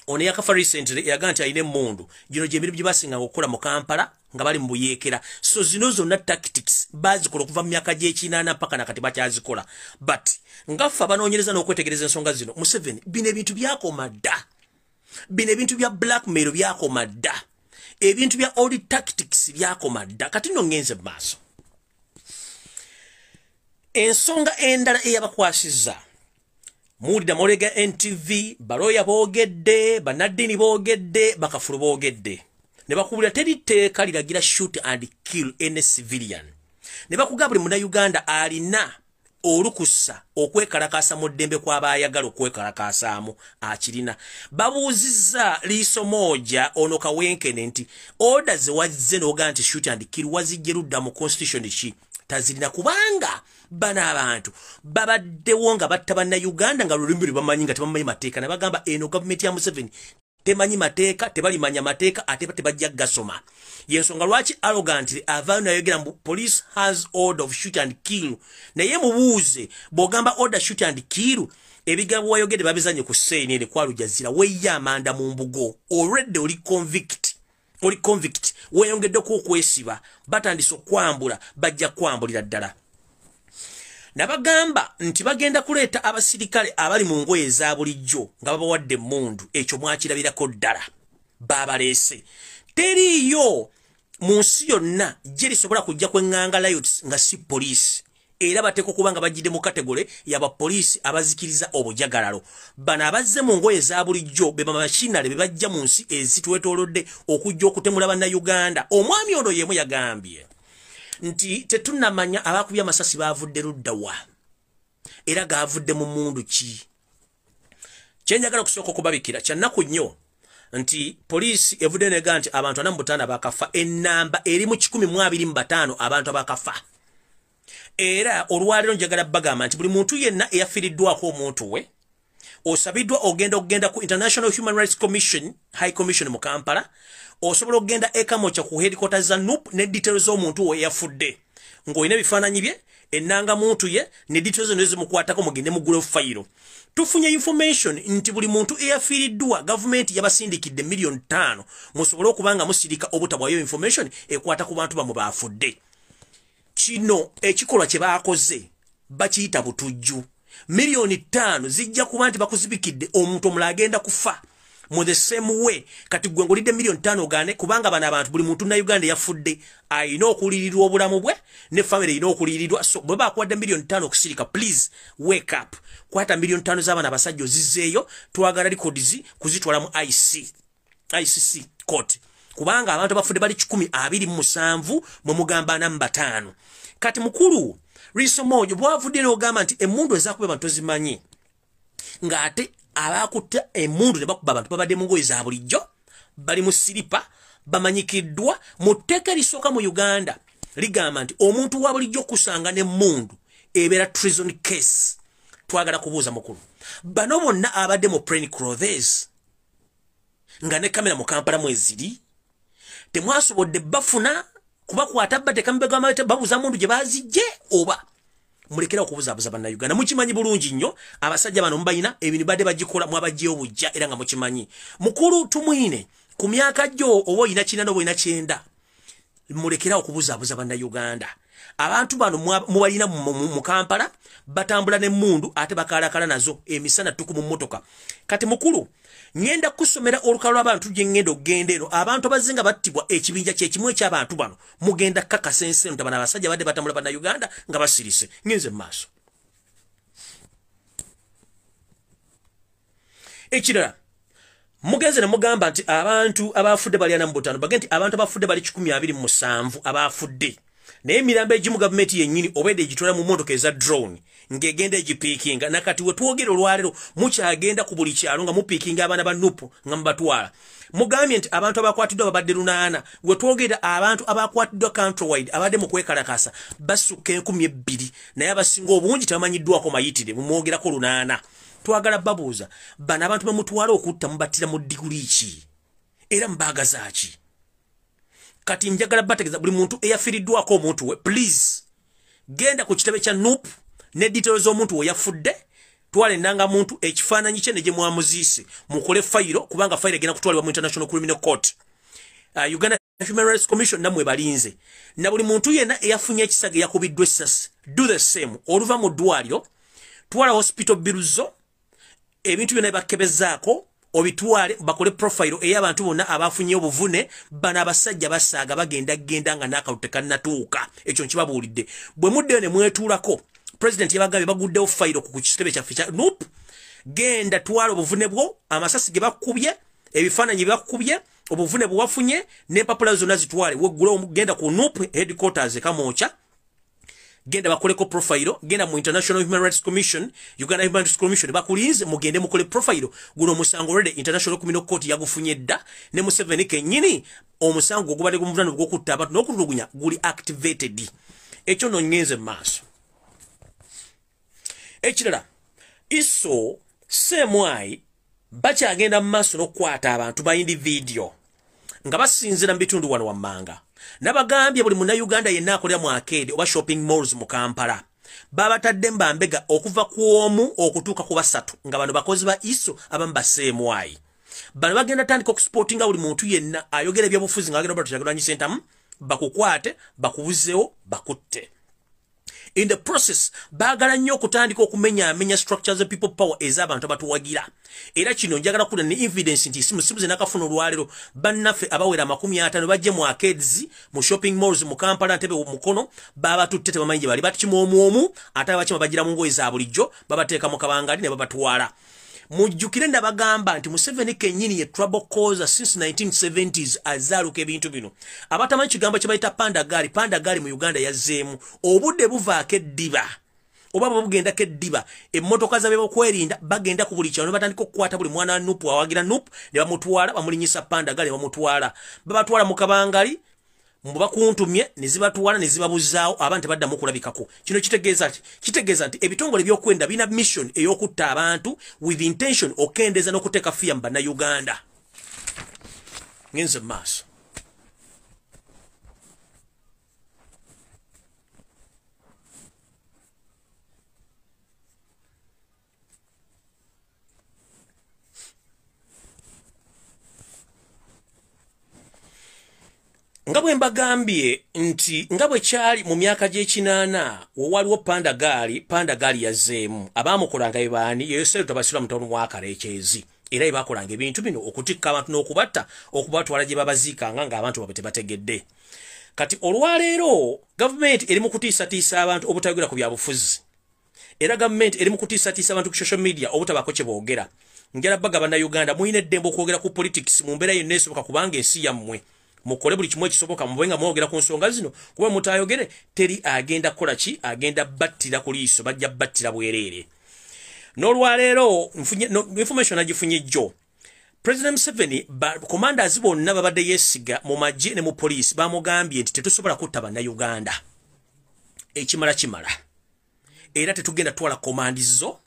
ono yakafa recently yaga nti alina emmundu, gino gyemirimu gye basinganga okukola mu Kampala nga bali mu buyeekera. So zino zonna tactics bazikola okuva mu myaka gy'ekinaana mpaka nakati bakyazikola. But ngaffe abanoonyereza n'okwetegereza ensonga zino, Museveni bino ebintu byakoma dda, bino ebintu bya blackmail byakoma dda, ebintu bya old tactics byakoma dda. Kati nno ngenze mu maaso. Ensonga endala eyabakwasizza, muwulira mawulire ga NTV, balooya boogedde, bannaddiini boogedde, bakafulu boogedde, ne bakubulira teri tteeka liragira shoot and kill any civilian, ne bakugamba buli munnayuganda alina olukusa okwekalakaasa mu ddembe kw'abaayagala okwekalakaasaamu akirina. Babuuzizza Liiso Mooja ono Kawenkene nti order ze wazze n'ogaa nti shoot and kill wazijje ludda mu constitution ki? Tazirina, kubanga bano abantu babaddewo nga batta bannayuganda nga lulimi lwe bamanyi nga tebamanyi mateeka, ne bagamba eno gavumenti ya Museveni temanyi mateeka, tebalimanya mateeka ate tebajja gasoma. Yensonga lwaki arrogantly avaayo nayogera mbu police has order of shoot and kill. Naye mubuuze, bw'ogamba order shoot and kill, ebigambo wayogedde babizanye ku CNN kwa Aljazeera, weeya amanda mu mbugo, already oli convict, oli convict, weeyongeddeko okwesiba, batandise okwambula, bajja kwambulira ddala. Nabagamba nti bagenda kuleeta abasirikale abali mu ngoye eza bulijjo nga babawadde emmundu. Ekyo mwakirabirako ddala, babaleese. Teriiyo mu nsi yonna gye lisobola kujja kweŋŋanga riots nga si poliisi, era bateekwa okuba nga bajjidde mu category y'abapoliisi abazikiriza obujagalalo. Bano abazze mu ngoye eza bulijjo be bamakinale be bajja mu nsi ezitwetoolodde okujja okutemula bannayuganda. Omwami ono yemu yagambye nti tetunnamanya abakubye amasasi baavudde ludda wa era gaavudde mu mundu ki. Kyenjagala okusooka okubabikira, kyannaku nnyo nti poliisi evudde nega nti abantu 45 bakafa, ennamba eri mu 125 abantu abakafa. Era olwaleero njagala bagamba nti buli muntu yenna eyafiiriddwako omuntu we osabiddwa ogenda ku International Human Rights Commission High Commission mu Kampala, osobola okugenda e Kamwokya ku headquarters za NUP ne details z'omuntu we eyafudde ng'olina ebifaananyi bye, ennangamuntu ye ne details zonna ezimukwatako, mugende muggule fayiro. Tufunye information nti buli muntu eyafiiriddwa gavumenti yabasindikidde 5 miliyoni musobole okuba nga musirika obutabwayo information ekwata ku bantu bamwe baafudde. Kino ekikolwa kye baakoze bakiyita butujju. 5 miliyoni zijja kuba nti bakuzibikidde omuntu omulala agenda kufa mu the same way. Kati gwe ngolidde 5 miliyoni ogane, kubanga bano abantu buli muntu na Uganda yafudde ayina okuliyirirwa obulamu bwe ne family erina okuliyirirwa. So bwe bakuwadde 5 miliyoni okusirika, please wake up, kwata 5 miliyoni z'abaana abasajja ozizzeeyo. Twagala records kuzitwala mu ICC court, kubanga abantu abafudde bali 127, mwe mugamba 45. Kati mukulu Liiso Mojo, bwavudde n'ogamba nti emmundu ezakuba abantu tozimanyi, ng'ate abakutta emmundu ne bakuba abantu babadde mu ngoye za bulijjo, bali mu siripa, bamanyikiddwa. Mu tteeka erisooka mu Uganda ligamba nti omuntu wa bulijjo okusanga n'emmundu ebeera treason case. Twagala kubuuza mukulu, bano bonna abadde mu plain clothes nga ne kamera mu Kampala mweziri, temwasobodde bafuna kubakwata? Bateeka babuuza mundu gye bazijje oba mulekera okubuzaabuza bannayuganda? Mukimanyi bulungi nnyo abasajja bano mubalina ebintu badde bagikola, mwabajjeyo bujja era nga mukimanyi. Mukulu Tumwine, ku myaka gyo oba olina 80 oba olina 90, mulekera okubuzaabuza bannayuganda. Abantu bano mubalina mu Kampala, batambula n'emmundu ate bakalakala nazo emisana ttuku mu mmotoka. Kati mukulu, ŋŋenda kusomera olukalo lw'abantu gye ŋŋenda okugenda eno, abantu abazze nga battibwa ekibinja kyekimu eky'abantu bano. Mugenda kakasa ensi eno bano abasajja badde batambula bannayuganda nga basirise. Ŋŋenze mu maaso. Ekirala, Mugenze ne mugamba nti abantu abafudde bali 45, bagende nti abantu abafudde bali 127 abafudde. Naye emirambo egimu gavumenti yennyini obwedde egitwala mu mmotoka eza drone ng'egenda egipiikinga. Nakati we twogera olwaleero mukyagenda ku buli kyalo nga mupiikinga abaana ba NUP nga mubatwala. Mugambye nti abantu abakwatiddwa babadde 8. We twogera abantu abakwatiddwa countrywide abadde mu kwekalakasa basukka 2000, naye abasinga obungi tebamanyiddwako mayitire, mumwogerako 8. Twagala babuuza bano abantu bemutwala okutta mubattira mu diguli ki era mubaagaza ki? Kati njagala bategeeza buli muntu eyafiiriddwako omuntu we, please genda ku kitebe kya NUP ne details z'omuntu we yafudde, twala ennangamuntu, ekifaananyi kye ne gye mwamuziise, mukole fayiro, kubanga fayiro egenda kutwalibwa mu International Criminal Court. Uganda Human Rights Commission nammwe balinze. Na buli muntu yenna eyafunye ekisago eyakubiddwa essasi, do the same. Oluva mu ddwaliro twala hospital bill zo, ebintu byonna bakebezaako obitwale, bakole profile ey'abantu bonna abafunye obuvune. Bano abasajja basaaga bagenda genda nga n'akalulu tekannatuuka. Ekyo nkibabuulidde. Bwe muddeyo ne mwetuulako, president yabagambye baguddewo fayiro ku kitebe kyaffe kya NUP. Genda twala obuvune bwo, amasasi ge bakubye, ebifaananyi bye bakubye, obuvune bwe wafunye n'empapula zonna zitwale. Weggula, genda ku NUP headquarters e Kamwokya, genda bakoleko profile, genda mu International Human Rights Commission, Uganda Human Rights Commission bakulinze, mugende mukole profile. Guno omusango already International Criminal Court yagufunye dda, ne Museveni kennyini omusango ogubadde gumuvunana ogw'okutta abantu n'okutulugunya guli activated. Ekyo nno ngenze mu maaso. Ekirala, ISO CMI bakyagenda mu maaso n'okukwata abantu ba individual nga basinzira mu bitundu wano wammanga. Nabagambye buli munnayuganda yenna akolera mu arcade oba shopping malls mu Kampala babatadde mbambega okuva ku omu okutuuka ku 3, nga bano bakozi ba ISO, abamu ba CMI. Bano bagenda tandika okusupportinga buli muntu yenna ayogera ebyobufuzi nga agenda Robert Kyagulanyi Ssentamu, bakukwate, bakubuzeewo, bakutte. In the process baagala nnyo okutandika okumenyaamenya structures of people power ez'abantu abatuwagira. Era kino njagala kula ne evidence nti simu ze nakafuna olwaleero, bannaffe abawera 50 bajje mu arcades, mu shopping malls mu Kampala, Ntebe, Mukono, babatutte tebamanyi gye bali. Batukima omu omu, ate abakima bagira mu ngoye za bulijjo, babateeka mu kabangali ne babatwala. Mujjukire ndabagamba nti Museveni kennyini ye trouble causer since 1970s, azaaluka ebintu bino. Abatamanyi kigambo kye bayita pandagaali, pandagaali mu Uganda yazzeemu. Obudde buvaako eddiba oba bwe bugendako eddiba, emmotoka z'ab'okwerinda bagenda ku buli kyalo ne batandika okukwata buli mwana wa NUP awagira NUP ne bamutwala, bamulinyisa pandagaali ne bamutwala, babatwala mu kabangali mbu bakuntumye, ne zibatwala ne zibabuzaawo, abantu tebaddamu kulabikako. Kino kitegeeza ki? Kitegeeza nti ebitongole ebyokwerinda birina mission ey'okutta abantu with intention okendeeza n'okuteeka fear mu bannayuganda. Ngenze mu maaso. Nga bwe mbagambye nti nga bwe kyali mu myaka gy'ekinaana wewaliwo pandagaali, pandagaali yazzeemu. Abaamukolanga be baani? Ye Tabasirwa mutabani wa Karekyezi, era ye baakolanga ebintu bino okutikka abantu n'okubatta, okubatwala gye babaziikanga ng'abantu baabwe tebategedde. Kati olwaleero gavumenti eri mu kutiisatiisa abantu obutayogera ku byabufuzi, era gavumenti eri mu kutiisatiisa abantu ku social media obutabaako kye boogera. Njala baga bannayuganda, mulina eddembe okwogera ku politics mu mbeera yonna esoboka, kubanga ensi yammwe. Mukole buli kimu ekisoboka mube nga mwogera ku nsonga zino, kuba mutayogere teri agenda kukola ki, agenda battira ku liiso, bajja battira bwereere. N'olwaleero information agifunye jjo, President Museveni commanders bonna babadde yeesiga mu magye ne mu poliisi bamugambye nti tetusobola kutta bannayuganda, ekimala kimala, era tetugenda twala command zo.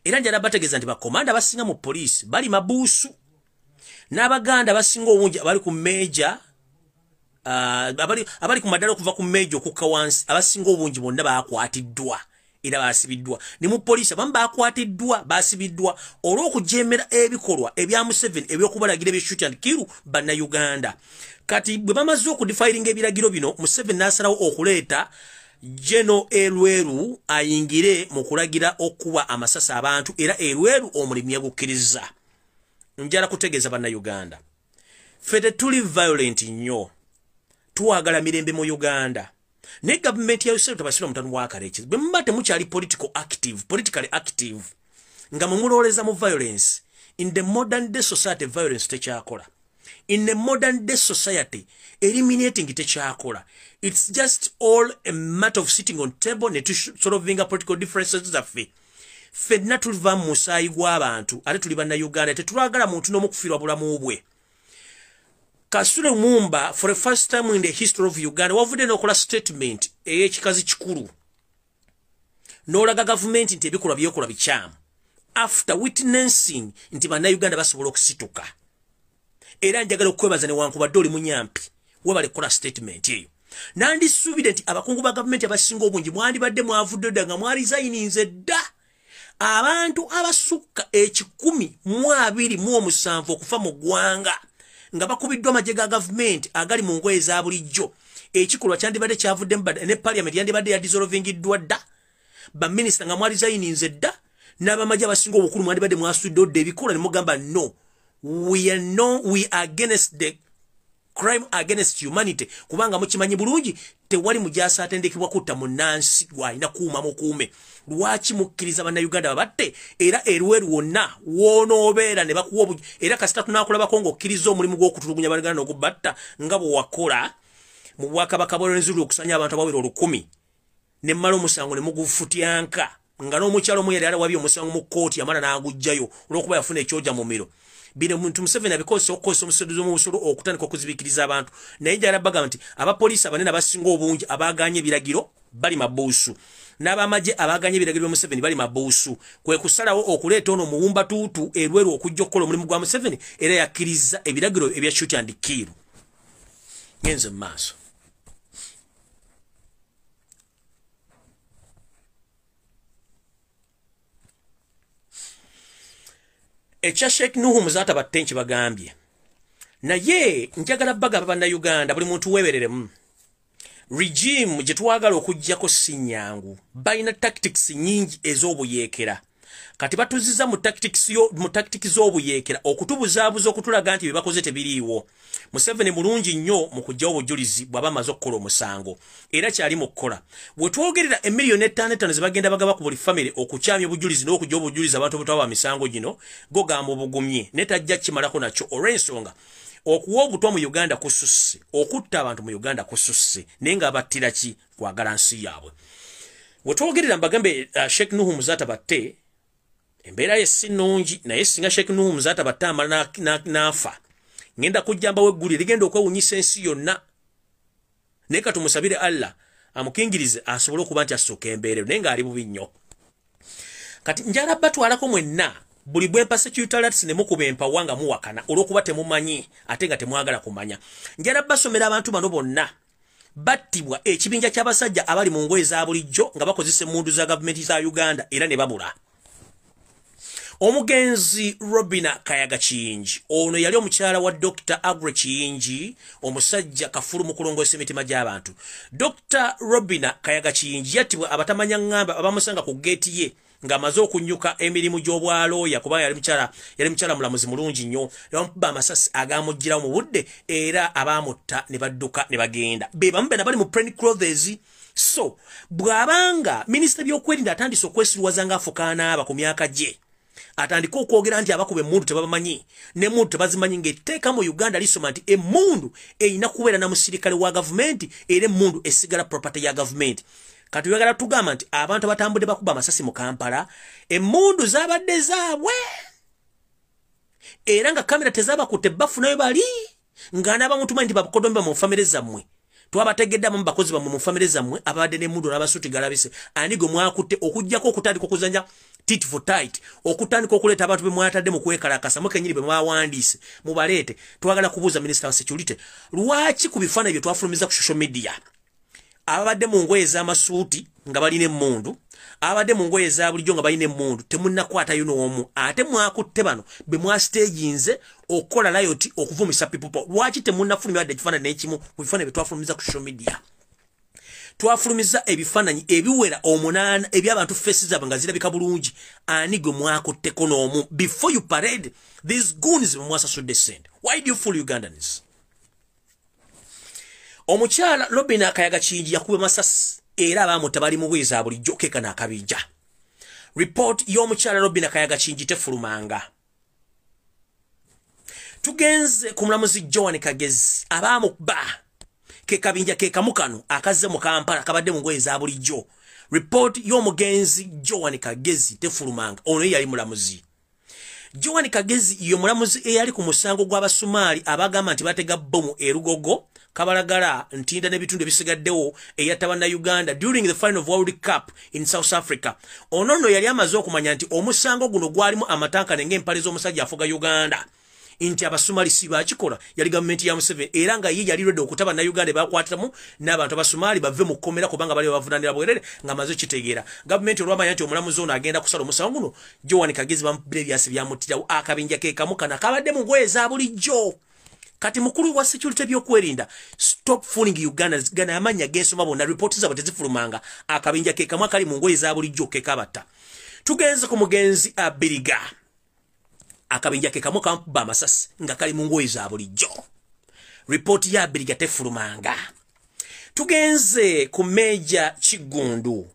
Era njala bategeeza nti bakomanda abasinga mu poliisi bali mabuusu, n'Abaganda abasinga obungi abali ku major, abali ku maddaala okuva ku major okukka wansi, abasinga obungi bonna bakwatiddwa era basibiddwa. Ne mu poliisi abamu bakwatiddwa, basibiddwa olw'okujeemera ebikolwa ebya Museveni eby'okubalagira ebya shoot and kill bannayuganda. Kati bwe bamaze okudefiringa ebiragiro bino, Museveni n'asalawo okuleeta General Elweru ayingire mu kulagira okuba amasasi abantu, era Elweru omulimu yagukkiriza. Njala kutegeeza bannayuganda, ffe tetuli violent nnyo, twagala mirembe mu Uganda. Naye gavumenti ya Yoweri Tabasirwa mutabani wa Karekezi, bwe muba temukyali politically active nga mumulowoleza mu violence, In the modern day society, violence tekyakola. In the modern day society, eliminating tekyakola. It's just all a matter of sitting on table ne solving political differences zaffe. Ffenna tuliva mu musaayi gw'abantu, ate tuli bannayuganda, tetulagala muntu n'omu kufiirwa bulamu bwe. Kasule Mumba, for the first time in the history of Uganda, wavudde n'okola statement ey'ekikazi kikulu, n'olaga gavumenti nti ebikolwa byekola bikyamu, after witnessing nti bannayuganda basobola okusituka. Era njagala okwebaza newankubadde oli munyampi, webale kukola statement eyo. Nandisuubire nti abakungu ba gavumenti abasinga obungi mwandibadde mwavudde dda nga mwalizayininze dda. Abantu abasukka 127 okufa mu ggwanga nga bakubiddwa amagye ga gavumenti agali mu ngoye eza bulijjo, ekikolwa kyandibadde kyavuddemu ne parliament yandibadde yadissolvingiddwa dda, baminisita nga mwalizayininze dda, n'abamagye abasinga obukulu mwandibadde mwasudde dda ebikolwa ne mugamba no, we are no, we are against the crime against humanity, kubanga mukimanyi bulungi tewali mujaasi atendekebwa kutta munnansi gw'alina kuuma mukuume. Lwaki mukkiriza bannayuganda babatte? Era erweru wonna wonoobeera ne bakuwa, era kasita tunaakulabako ng'okkiriza omulimu gw'okutulugunya bannayuganda n'okubatta nga bwe wakola mu bwakabaka bwa Rwenzururu okusanya abantu abawera 1000 ne mmala omusango ne mugufutyanka, nga n'omukyalo omu yali alawabye omusango mu kkooti yamala n'aguggyayo olw'okuba yafuna ekyoja mu miro. Bino muntu Museveni abikozesa okukozesa omusodo omusolo okutandika okuzibikiriza abantu. Naye njagala bagamba nti abapoliisi abanene abasinga obungi abaganye ebiragiro bali mabuusu, n'abamagye abaganye ebiragiro bya Museveni bali mabuusu. Kwe kusalawo okuleeta ono omuwumbatuutu erweru okujja okukola omulimu gwa Museveni, era yakkiriza ebiragiro ebya shoot and kill. Ngenze mu maaso. Ekya Sheikh Nuhu Muzaata Batte nkibagambye, naye njagala bagamba bannayuganda buli muntu weebereremu. Regime gye twagala okuggyako si nnyangu, balina tactics nnyingi ez'obuyeekera. Kati batuzizza mu tactics z'obuyeekera okutubuzaabuza, okutulaga nti bye bakoze tebiriiwo. Museveni mulungi nnyo mu kuggyawo obujulizi bw'aba amaze okukola omusango, era kyali mu kukola. Bwe twogerera 5,500,000 ze bagenda bagaba ku buli famire okukyamya obujulizi n'okuggya obujulizi abantu obutaba misango gino, go gamba obugumye ne tajja kimalako nakyo, olw'ensonga okuwa obutwa mu Uganda kususse, okutta abantu mu Uganda kususse, naye ng'abattira ki? Kwagala nsi yaabwe. Bwe twogerera mbagambe Sheikh Nuhu Muzaata Batte embeera ye si nnungi, naye singa Sheikh Nuhu Muzaata Batte amala n'afa, ngenda kujja mbawo eggulire ligenda okwewuunyisa ensi yonna. Naye katumusabire Allah amukingirize asobole okuba nti asooka embeera eyo, naye ng'ali bubi nnyo. Kati njala batwalako mwenna buli bwempa security alerts ne mukuba empawa nga muwakana olw'okuba temumanyi ate nga temwagala kumanya. Njala basomera abantu bano bonna battibwa ekibinja ky'abasajja abali mu ngoye za bulijjo nga bakozesa emmundu za gavumenti za Uganda era ne babula. Omugenzi Robina Kayaga Kiyingi, ono yali omukyala wa Dr. Agre Kiyingi, omusajja kafulu mu kulongoosa emitima gy'abantu. Dr. Robina Kayaga Kiyingi yattibwa abatamanya ŋŋamba abamusanga ku geeti ye ng'amaze okunyuka emirimu gy'obwalooya, kubanga yali mukyala mulamuzi mulungi nnyo. Ne bamukuba amasasi agamuggyirawo mu budde, era abaamutta ne badduka ne bagenda. Be bamu bena bali mu plain clothes. So bw'abanga minisita by'okwerinda atandise okwesiruwaza ng'afukaanaaba ku myaka gye, atandika okwogera nti abakuba emmundu tebabamanyi, n'emmundu tebazimanyi, ng'etteeka mu Uganda lisoma nti emmundu erina kubeera na musirikale wa gavumenti, era emmundu esigala property ya gavumenti. Kati oyagala tugamba nti abantu abatambudde bakuba amasasi mu Kampala emmundu zaabadde zaabwe, era nga kamera tezabakutte bafunayo bali nga n'abamu tumanyi nti bakodombe mu famire zammwe, twabategedde abamu bakozi bammwe mu famire zammwe ababadde n'emmundu n'abasuuti galabise. Ani gwe mwakutte okuggyako okutandika okuzannya tit for tight, okutandika okuleeta abantu be mwatadde mu kwekalakasa mukenyini be mwawandiise mubaleete? Twagala kubuuza minisita wa security, lwaki ku bifaananyi bye twafulumiza ku social media ababadde mu ngoye ez'amasuuti nga balina emmundu, abadde mu ngoye eza bulijjo nga balina emmundu, temunnakwatayo n'omu, ate mwakutte bano be mwastaginze okukola riot okuvumisa people power? Lwaki temunnafulumya wadde ekifaananyi n'ekimu ku bifaananyi bye twafulumiza ku social media? Twafulumiza ebifaananyi ebiwera 8 eby'abantu faces zaabwe nga zirabika bulungi. Ani gwe mwakutteko n'omu before you parade these goons mwasasudde ssente? Why do you fool Ugandans? Omukyala Robina Kayaga Kiyingi yakuba masasi era abaamutta bali mu bwiza bulijjo kekana akabinja. Report y'omukyala Robina Kayaga Kiyingi tefulumanga. Tugenze ku mulamuzi Joan Kagezi, abaamukuba ke kabinja ke kamu kano akazze mu Kampala kabadde mu ngoye za bulijjo. Report y'omugenzi Joan Kagezi tefulumanga. Ono ye yali mulamuzi. Joan Kagezi ye mulamuzi eyali ku musango gw'Abasumaali abagamba nti batega bbomu e Lugogo, Kabalagala, Ntinda n'ebitundu ebisigaddewo, eyatta Bannayuganda during the final of World Cup in South Africa. Ono nno yali amaze okumanya nti omusango guno gwalimu amatankane ng'empale z'omusajja afuga Uganda, nti Abasumali si bakikola, yali gavumenti ya Museveni, era nga ye yali ready okuta Bannayuganda bakwatiramu n'abantu Abasumali bave mu kkomera kubanga bali bavunaanira bwerere ng'amaze okitegeera. Gavumenti olwamanya nti omulamuzi ono agenda kusala omusango guno, Joan Kagezi bamukubira ebyasi byamuttirawo. Akabinja ke kamu kano akabadde mu ngoye za bulijjo. Kati mukulu wa security ebyokwerinda, stop fooling Uganda. Gana amannya gensoma bonna, ripooti zaabwe tezifulumanga. Akabinja ke kamu akali mu ngoye za bulijjo ke kabatta. Tugenze ku mugenzi Abiriga. Akabinja ke kamu kamukuba amasasi nga kali mu ngoye za bulijjo. Ripooti ya Abiriga tefulumanga. Tugenze ku Meja Kigundu.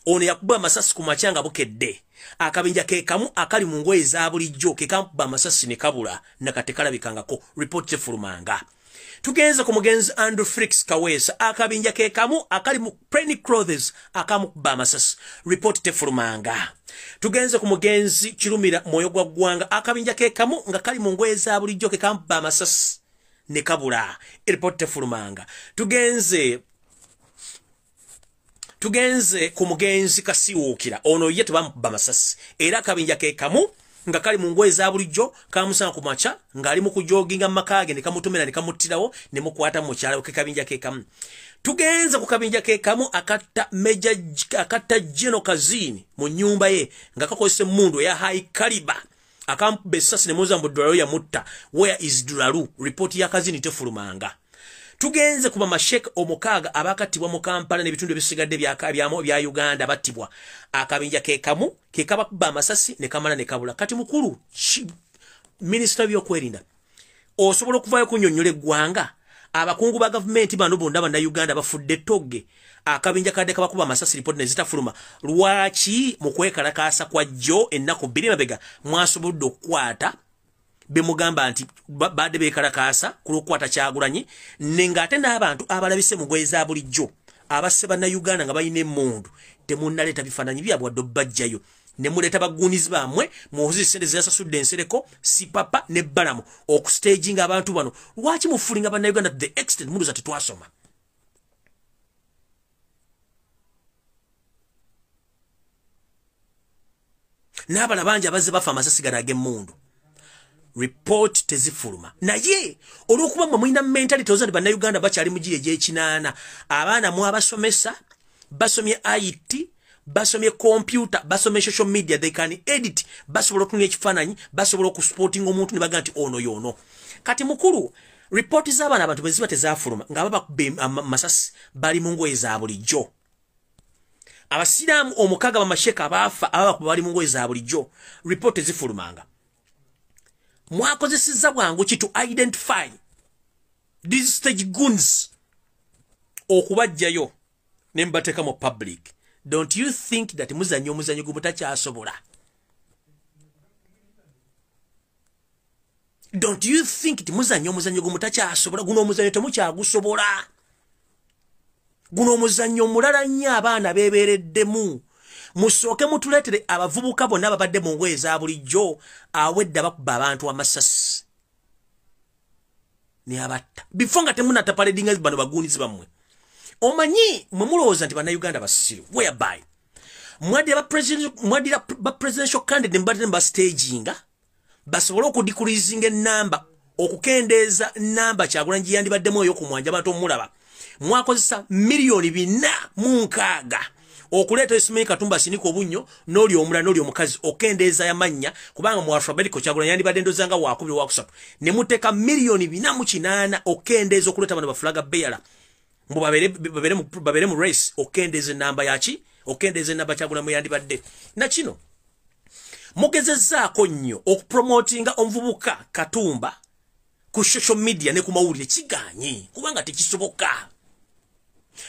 Ono yakuba amasasi ku makya nga bukedde. Akabinja ke kamu akali mu ngoye za bulijjo ke kamukuba amasasi ne kabula nakate kalabikangako. Ripooti tefulumanga. Tugenze ku mugenzi Andrew Felix Kaweesa. Akabinja ke kamu akali mu plain clothes akamukuba amasasi. Ripooti tefulumanga. Tugenze ku mugenzi Kirumira Mwoyo gwa Ggwanga. Akabinja ke kamu nga kali mu ngoye za bulijjo ke kamukuba amasasi ne kabula. Ripooti tefulumanga. Tugenze ku mugenzi Kasiwuukira. Ono ye tebamukuba masasi, era akabinja ke kamu nga kali mu ngoye za bulijjo kamusanga ku makya ng'ali mu kujoginga mu maka ge ne kamutomera ne kamuttirawo ne mukwata mu mukyala we. Ke kabinja ke kamu. Tugenze ku kabinja ke kamu akatta Major akatta General Kazini mu nnyumba ye nga kakozesa emmundu eya high caliber, akamukuba essasi ne muza mu ddwaliro yamutta. Where is Dulalu? Ripooti ya Kazini tefulumanga. Tugenze ku bamashek omukaaga abakattibwa mu Kampala n'ebitundu ebisigadde bya Uganda battibwa. Akabinja ke kamu ke kabakuba amasasi ne kamala ne kabula. Kati mukulu minisita w'ebyokwerinda, osobola okuvaayo kunnyonnyola eggwanga abakungu ba gavumenti bano bonna Bannayuganda bafudde ttogge, akabinja kadde kabakuba amasasi ripooti ne zitafuluma. Lwaki mu kwekalakaasa kwa jjo ennaku 2 mabega mwasobodde okukwata bemugamba nti badde beekalakaasa ku lw'okukwata Kyagulanyi, ne ng'ate n'abantu abalabise mu ngoye za bulijjo abasse Bannayuganda nga balina emmundu temunnaleeta bifaananyi byabwe wadde obbajjayo, ne muleeta baguunizi bammwe muwoze ssente zeyasasudde Nsereko, Sipapa ne Balamu okustaginga abantu bano. Lwaki mufulinga Bannayuganda to the extent mulowooza tetwasoma? N'abala bangi abazze bafa amasasi gano ag'emmundu, report tezifuluma. Naye olw'okuba mmwe mulina mentality oza nti Bannayuganda bakyali mu giri egy'ekinaana, abaana mwabasomesa, basomye IT, basomye computer, basomye social media, they can edit, basobola okutunula ekifaananyi, basobola okusupportinga omuntu ne bagamba nti ono y'ono. Kati mukulu, ripooti z'abaana abantu bwe ziba tezaafuluma nga babakuba amasasi bali mu ngoye za bulijjo. Abasiraamu omukaaga bamasheka abaafa ababakuba bali mu ngoye za bulijjo, ripooti tezifulumanga. Mwakozesezza bwangu ki to identify these stage goons okubajjayo ne mubateeka mu public? Don't you think that muzannya omuzannyo gwe mutakyasobola? Don't you think nti muzannya omuzannyo gwe mutakyasobola? Guno omuzannyo temukyagusobola. Guno omuzannyo omulala nnyo abaana beebeereddemu. Musooke mutuleetere abavubuka bonna ababadde mu ngoye za bulijjo awedda bakuba abantu amasasi ne abatta before nga temunatta paradinga bano baguunizi bammwe. Omanyi mwe mulowooza nti Bannayuganda basiru, whereby mwaddira ba presidential candidate mbadde mubastaginga basobole okudecreasinga ennamba, okukendeeza nnamba Kyagulanyi gye yandibaddemu ey'okumwanja abantu omulaba. Mwakozesa 460,000 okuleeta Ismail Katumba Sinika obunnyo n'oli omulala n'oli omukazi okendeeza yamannya, kubanga mu alphabetical Kyagulanyi yandibadde ndowooza nga waakubiri waakusatu, ne muteeka 408,000 okendeeza okuleeta bano ba flag bearer mbu babeere mu race, okendeeza ennamba yaki, okendeeza ennamba Kyagulanyi yandibadde. Na kino mugezezzaako nnyo okupromotinga omuvubuka Katumba ku social media ne ku mawulire, kigaanye kubanga tekisoboka.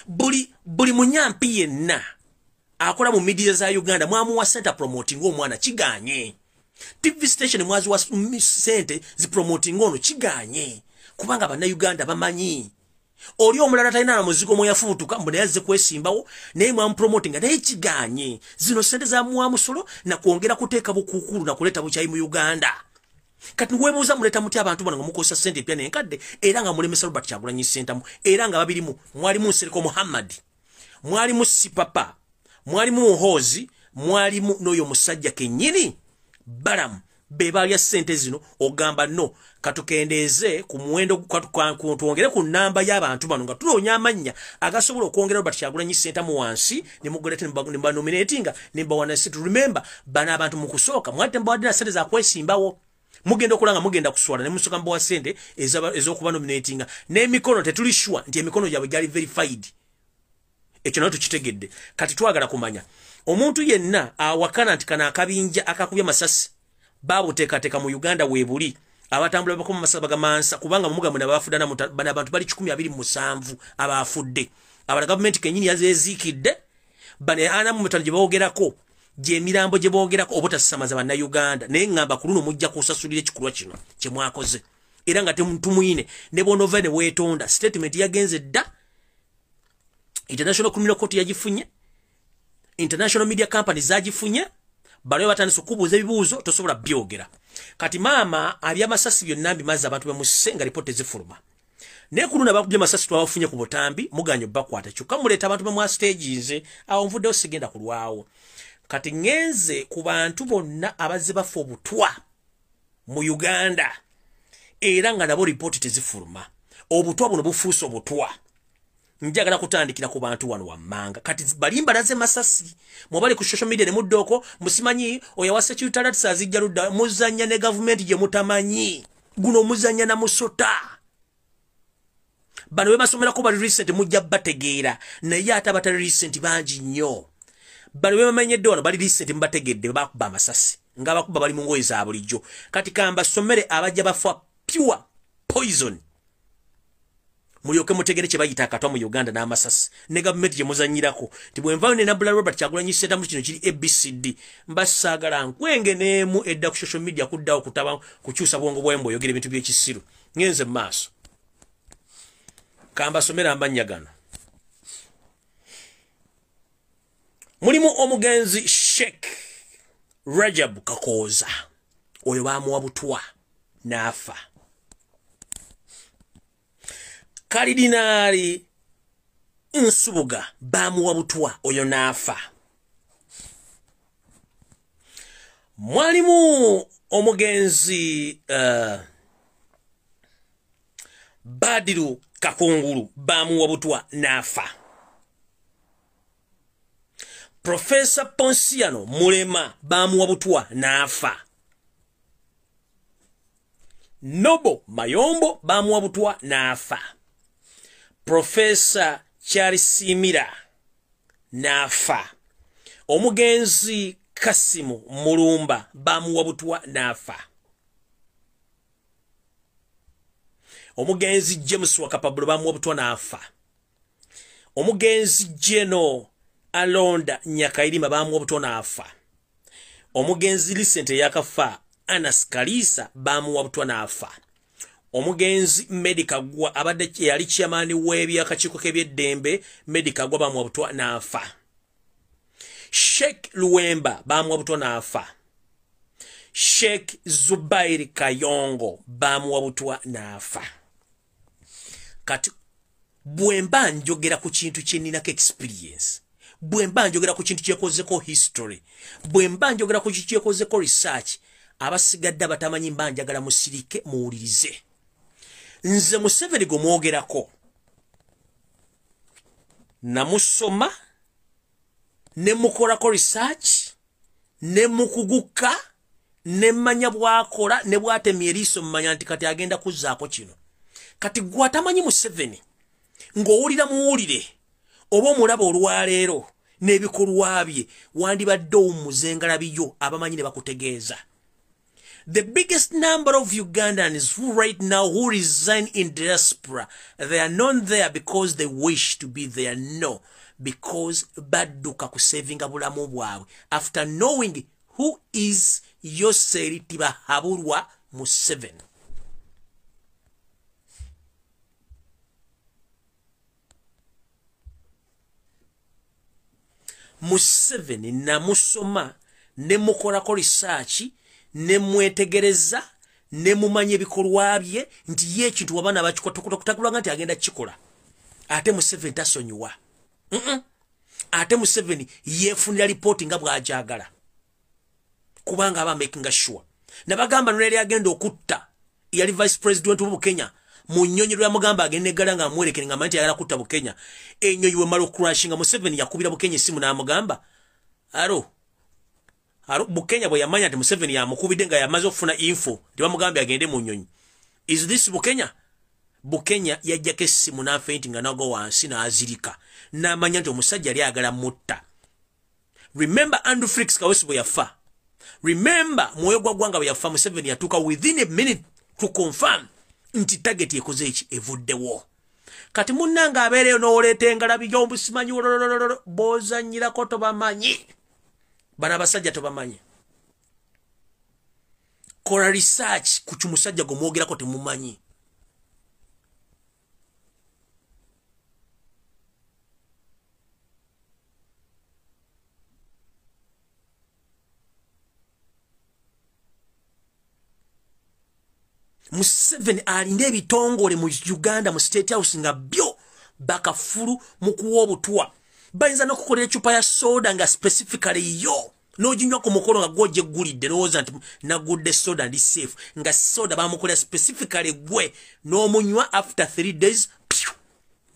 Buli munyampi yenna akola mu media za Uganda mwamuwa center promoting omwana, kigaanye. TV station mwaziwa sente zipromoting ono, kiganye, kubanga bannayuganda bamanyi. Oli omulala talina na muzigo mweyafuutuka mbu naye azze kwesimbawo, naye mwamupromotinga, naye kiganye. Zino sente za muwamusolo na kwongera kuteeka bukuukulu na kuleeta bukyayi mu Uganda. Kati weebuuza muleeta mutya abantu bano nga mukozesa ssente empya n'enkadde, era nga mulemesa Robert Kyagulanyi Ssentamu, era nga babirimu mwalimu Nsereko Muhammad, mwalimu Sipapa, mwalimu Muhoozi, mwalimu n'oyo musajja kennyini Balamu. Be balya ssente zino. Ogamba no, katukendeeze ku muwendo, twongere ku nnamba y'abantu bano nga tunoonya amannya agasobola okwongera Robert Kyagulanyi Ssentamu wansi, ne mugolete ne banominatinga ne bawana ssente. Remember, bano abantu mu kusooka mwali tembawadde na ssente za kwesimbawo. Mugenda okulanga mugenda kuswala ne musoka mbawa ssente ez'okubanominatinga, n'emikono tetuli sure nti emikono gyabwe gyali verified. Ekyo nayo tukitegedde. Kati twagala kumanya omuntu yenna awakana nti kano akabinja akakubye amasasi babuteekateeka mu Uganda weebuli abatambula bakoma amasasi bagamansa, kubanga mumuga mwe abafudde bano abantu bali 127 abafudde. Abala gavumenti kennyini yazeeziikidde. Bano 45 gye boogerako, gy'emirambo gye boogerako obutasamaza bannayuganda. Naye ŋŋamba ku luno mujja kusasulira ekikolwa kino kye mwakoze, era nga tumwine ne bw'onoova ne weetonda. Statement yagenze dda, International Criminal Court yagifunye, international media company zagifunye, baliwo batandise okubuuza ebibuuzo tosobola byogera. Kati maama abyamasasi byonna mbimaze, abantu bemusse nga lipooti ezifuluma. Naye ku luno abakubye amasasi twabafunye ku butambi, muganye obbakwata, kyokka muleeta abantu bemwa staginze. Awo nvuddeyo, sigenda kulwawo. Kati ŋŋenze ku bantu bonna abazze bafa obutwa mu Uganda, era nga nabo ripooti tezifuluma. Obutwa buno bufuuse obutwa. Njagala kutandikira ku bantu wano wammanga. Kati balimba laze masasi mwabali ku social media ne muddooko musimanyi oyo wa security alerts azijja ludda. Muzannya ne gavumenti gye mutamanyi, guno muzannya na musota. Bano be basomerako bali recent, mujja bategeera, naye ate abatali recent bangi nnyo. Bano be bamanyedde wano bali recent, mubategedde, bakuba amasasi nga bakuba bali mu ngoye za bulijjo. Kati kambasomere abajja bafa pure poison, mulyoke mutegere kye bayita akatwa mu Uganda n'amasasi ne gavumenti gye muzannyirako. Nti bwe nvaayo ne nabula Robert Kyagulanyi Ssentamu, kino kiri ABCD. Mbasaagala nkwenge n'emu edda ku social media kuddawo kutaba kukyusa bwongo bwayo mbw'oyogera ebintu by'ekisiru. Ngenze mu maaso, kambasomera amannya gano. Mulimu omugenzi Sheikh Rajab Kakooza, oyo baamuwa butwa n'afa. Kalidinaali Nsubuga baamuwa butwa, oyo n'afa. Mwalimu omugenzi Badiru Kakungulu, baamuwa butwa n'afa. Profesa Ponsiano Mulema baamuwa butwa n'afa. Nobo Mayombo baamuwa butwa n'afa. Profesa Kyalisimira n'afa. Omugenzi Kasimu Mulumba bamuwa butwa n'afa. Omugenzi James Wakapabulo bamuwa butwa n'afa. Omugenzi Jeno Alonda Nyakairima bamuwa butwa n'afa. Omugenzi Licente yakafa Anas Kalisa bamuwa butwa n'afa. Omugenzi Medi Kagwa abadde yali chairman w'ebyakakiiko k'ebyeddembe, Medi Kagwa bamuwa butwa n'afa. Sheikh Luwemba bamuwa butwa n'afa. Sheikh Zubairi Kayongo bamuwa butwa n'afa. Kati bwe mba njogera ku kintu kye nninako experience, bwe mba njogera ku kintu kyekozeko history, bwe mba njogera ku kintu kyekozeko research, abasigadde abatamanyi mba njagala musirike muwulirize. Nze Museveni gwe mwogerako namusoma ne mukolako research ne mukuguka ne mmanya bw'akola ne bw'atemya eriiso, mmanya nti kati agenda kuzzaako kino. Kati gwe atamanyi Museveni ng'owulira muwulire oba omulaba olwaleero n'ebikolwa bye, wandibadde owummuza engalabi yo, abamanyi ne bakutegeeza. The biggest number of Ugandans who right now who resign in diaspora, they are not there because they wish to be there. No, because badduka kusavinga bulamu bwabwe after knowing Who is Yoweri Tibuhaburwa Museveni? Museveni namusoma ne mukolako research ne mwetegereza ne mumanye ebikolwa bye nti ye ekintu wabana bakikotakulanga nti agenda kikola. Ate Museveni tasonyiwa. Ate Museveni yeefunira lipooti nga bw'agyagala, kubanga aba making sure. Nabagamba noleri agenda okutta yali vice president w'u Kenya mu nnyonyi lwe yamugamba agenda eggala nga amwerekere nga amanyi nti ayagala kutta Bukenya. Ennyonyi we mala okucrashinga, Museveni yakubira Bukenya essimu n'amugamba alo alo. Bukenya bwe yamanya nti Museveni yamukubidde nga yamaze okufuna info nti bamugambye agende mu nnyonyi, is this Bukenya? Bukenya yajjako essimu n'afainti nga nagwa wansi n'azirika, n'amanya nti omusajja yali ayagala mutta. Remember Andrew Felix Kaweesi bwe yafa, remember mwoyo gwa ggwanga bwe yafa, Museveni yatuuka within a minute to confirm nti target ekoze eki, evuddewo. Kati munnange abeereyo n'oleeta engalabi y'obusimanyi b'ozannyirako tobamanyi. Bano abasajja tobamanyi. Kola research ku kimusajja gwe mwogerako, temumanyi. Museveni alina ebitongole mu Uganda mu State House nga byo bakafulu mu kuwa obutwa. Bayinza n'okukolera ecupa ya soda nga specifically yo n'oginywa ku mukolo nga gw'ogyeggulidde, n'owooza nti nagudde soda ndi safe, nga soda bamukolera specifically gwe n'omunywa, after 3 days pyu,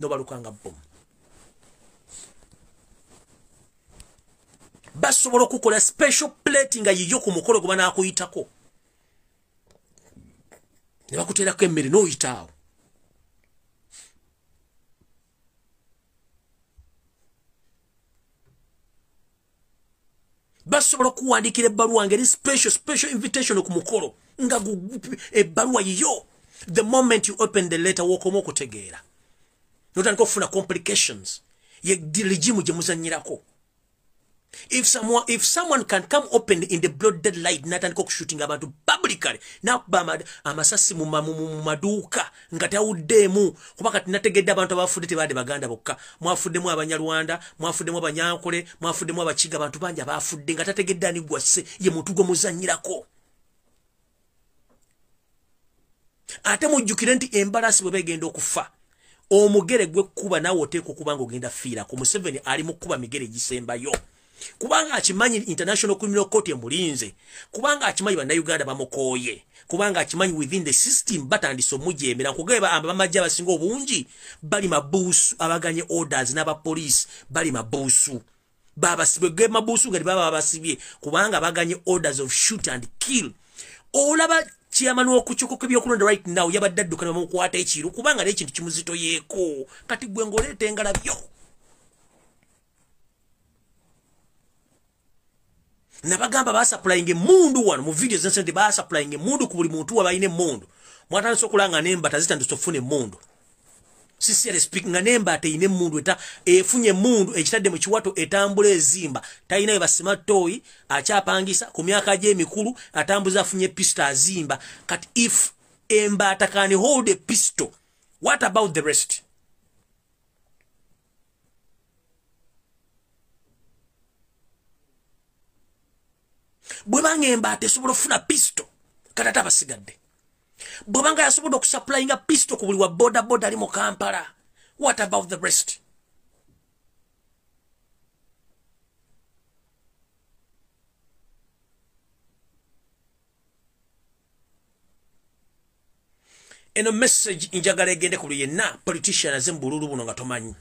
n'obaluka nga bomu. Basobola okukola special plate nga yiyo ku mukolo gwe banaakuyitako ne bakuteerako emmere n'oyitaawo. Basobola okuwandiikira ebbaluwa ngeri special invitation ku mukolo nga ebbaluwa yiyo. The moment you open the letter, wokoma okutegeera notandika okufuna complications. Ye regime gye muzanyirako. If someone can come open in the broad daylight natandika okushooting abantu publicly, nakuba amasasi mu maduuka nga tawuddeemu, kuba kati nategedde abantu abafudde tebadde Baganda bokka, mwafuddemu Abanyarwanda, mwafuddemu Abanyankole, mwafuddemu Abakiga, abantu bangi abafudde nga tategedde ani gwasse. Ye muntu gwe muzannyirako. Ate mujjukire nti embalasi bwe begenda okufa, omugere gwekkuba naawe oteeka okuba nga ogenda fiirako. Museveni ali mu kkuba migere egisembayo, kubanga akimanyi International Criminal Court emulinze, kubanga akimanyi Bannayuganda bamukooye, kubanga akimanyi within the system batandise omujemera. Nkugamba, abamajje abasinga obungi bali mabuusu, abaganye orders, n'abapoliisi bali mabuusu, babasibwe ge mabuusu nga tebaba babasibye kubanga baganye orders of shoot and kill. Olaba chairman w'okukiiko k'ebyokulonda right now yabadde adduka ne bamukwata ekiro, kubanga n'ekintu kimuzitoyeeko. Kati gwe ng'oleeta engalabyo. Nabagamba basupplying emundu wano mu video zense nti basupplying emundu ku buli muntu wa balina emundu. Mwatandise okulanga n'embata zitandise okufuna emundu. Sincerely speaking, nga n'embata eyina emundu, eta efunye emundu ekitadde mu kiwato, etambula ezimba, talina we basima toyi, akyapangisa ku myaka gy'emikulu, atambuza afunye pistol azimba. Kati if embaata can hold a pistol, what about the rest? Bwebanga embaata esobola okufuna pistol, kati ate abasigadde? Bwebanga yasobodde okusupplyinga pistol ku buli wa boda boda ali mu Kampala, what about the rest? Eno message njagala egende ku buli yenna politician aze mu bululu buno nga tomanyi.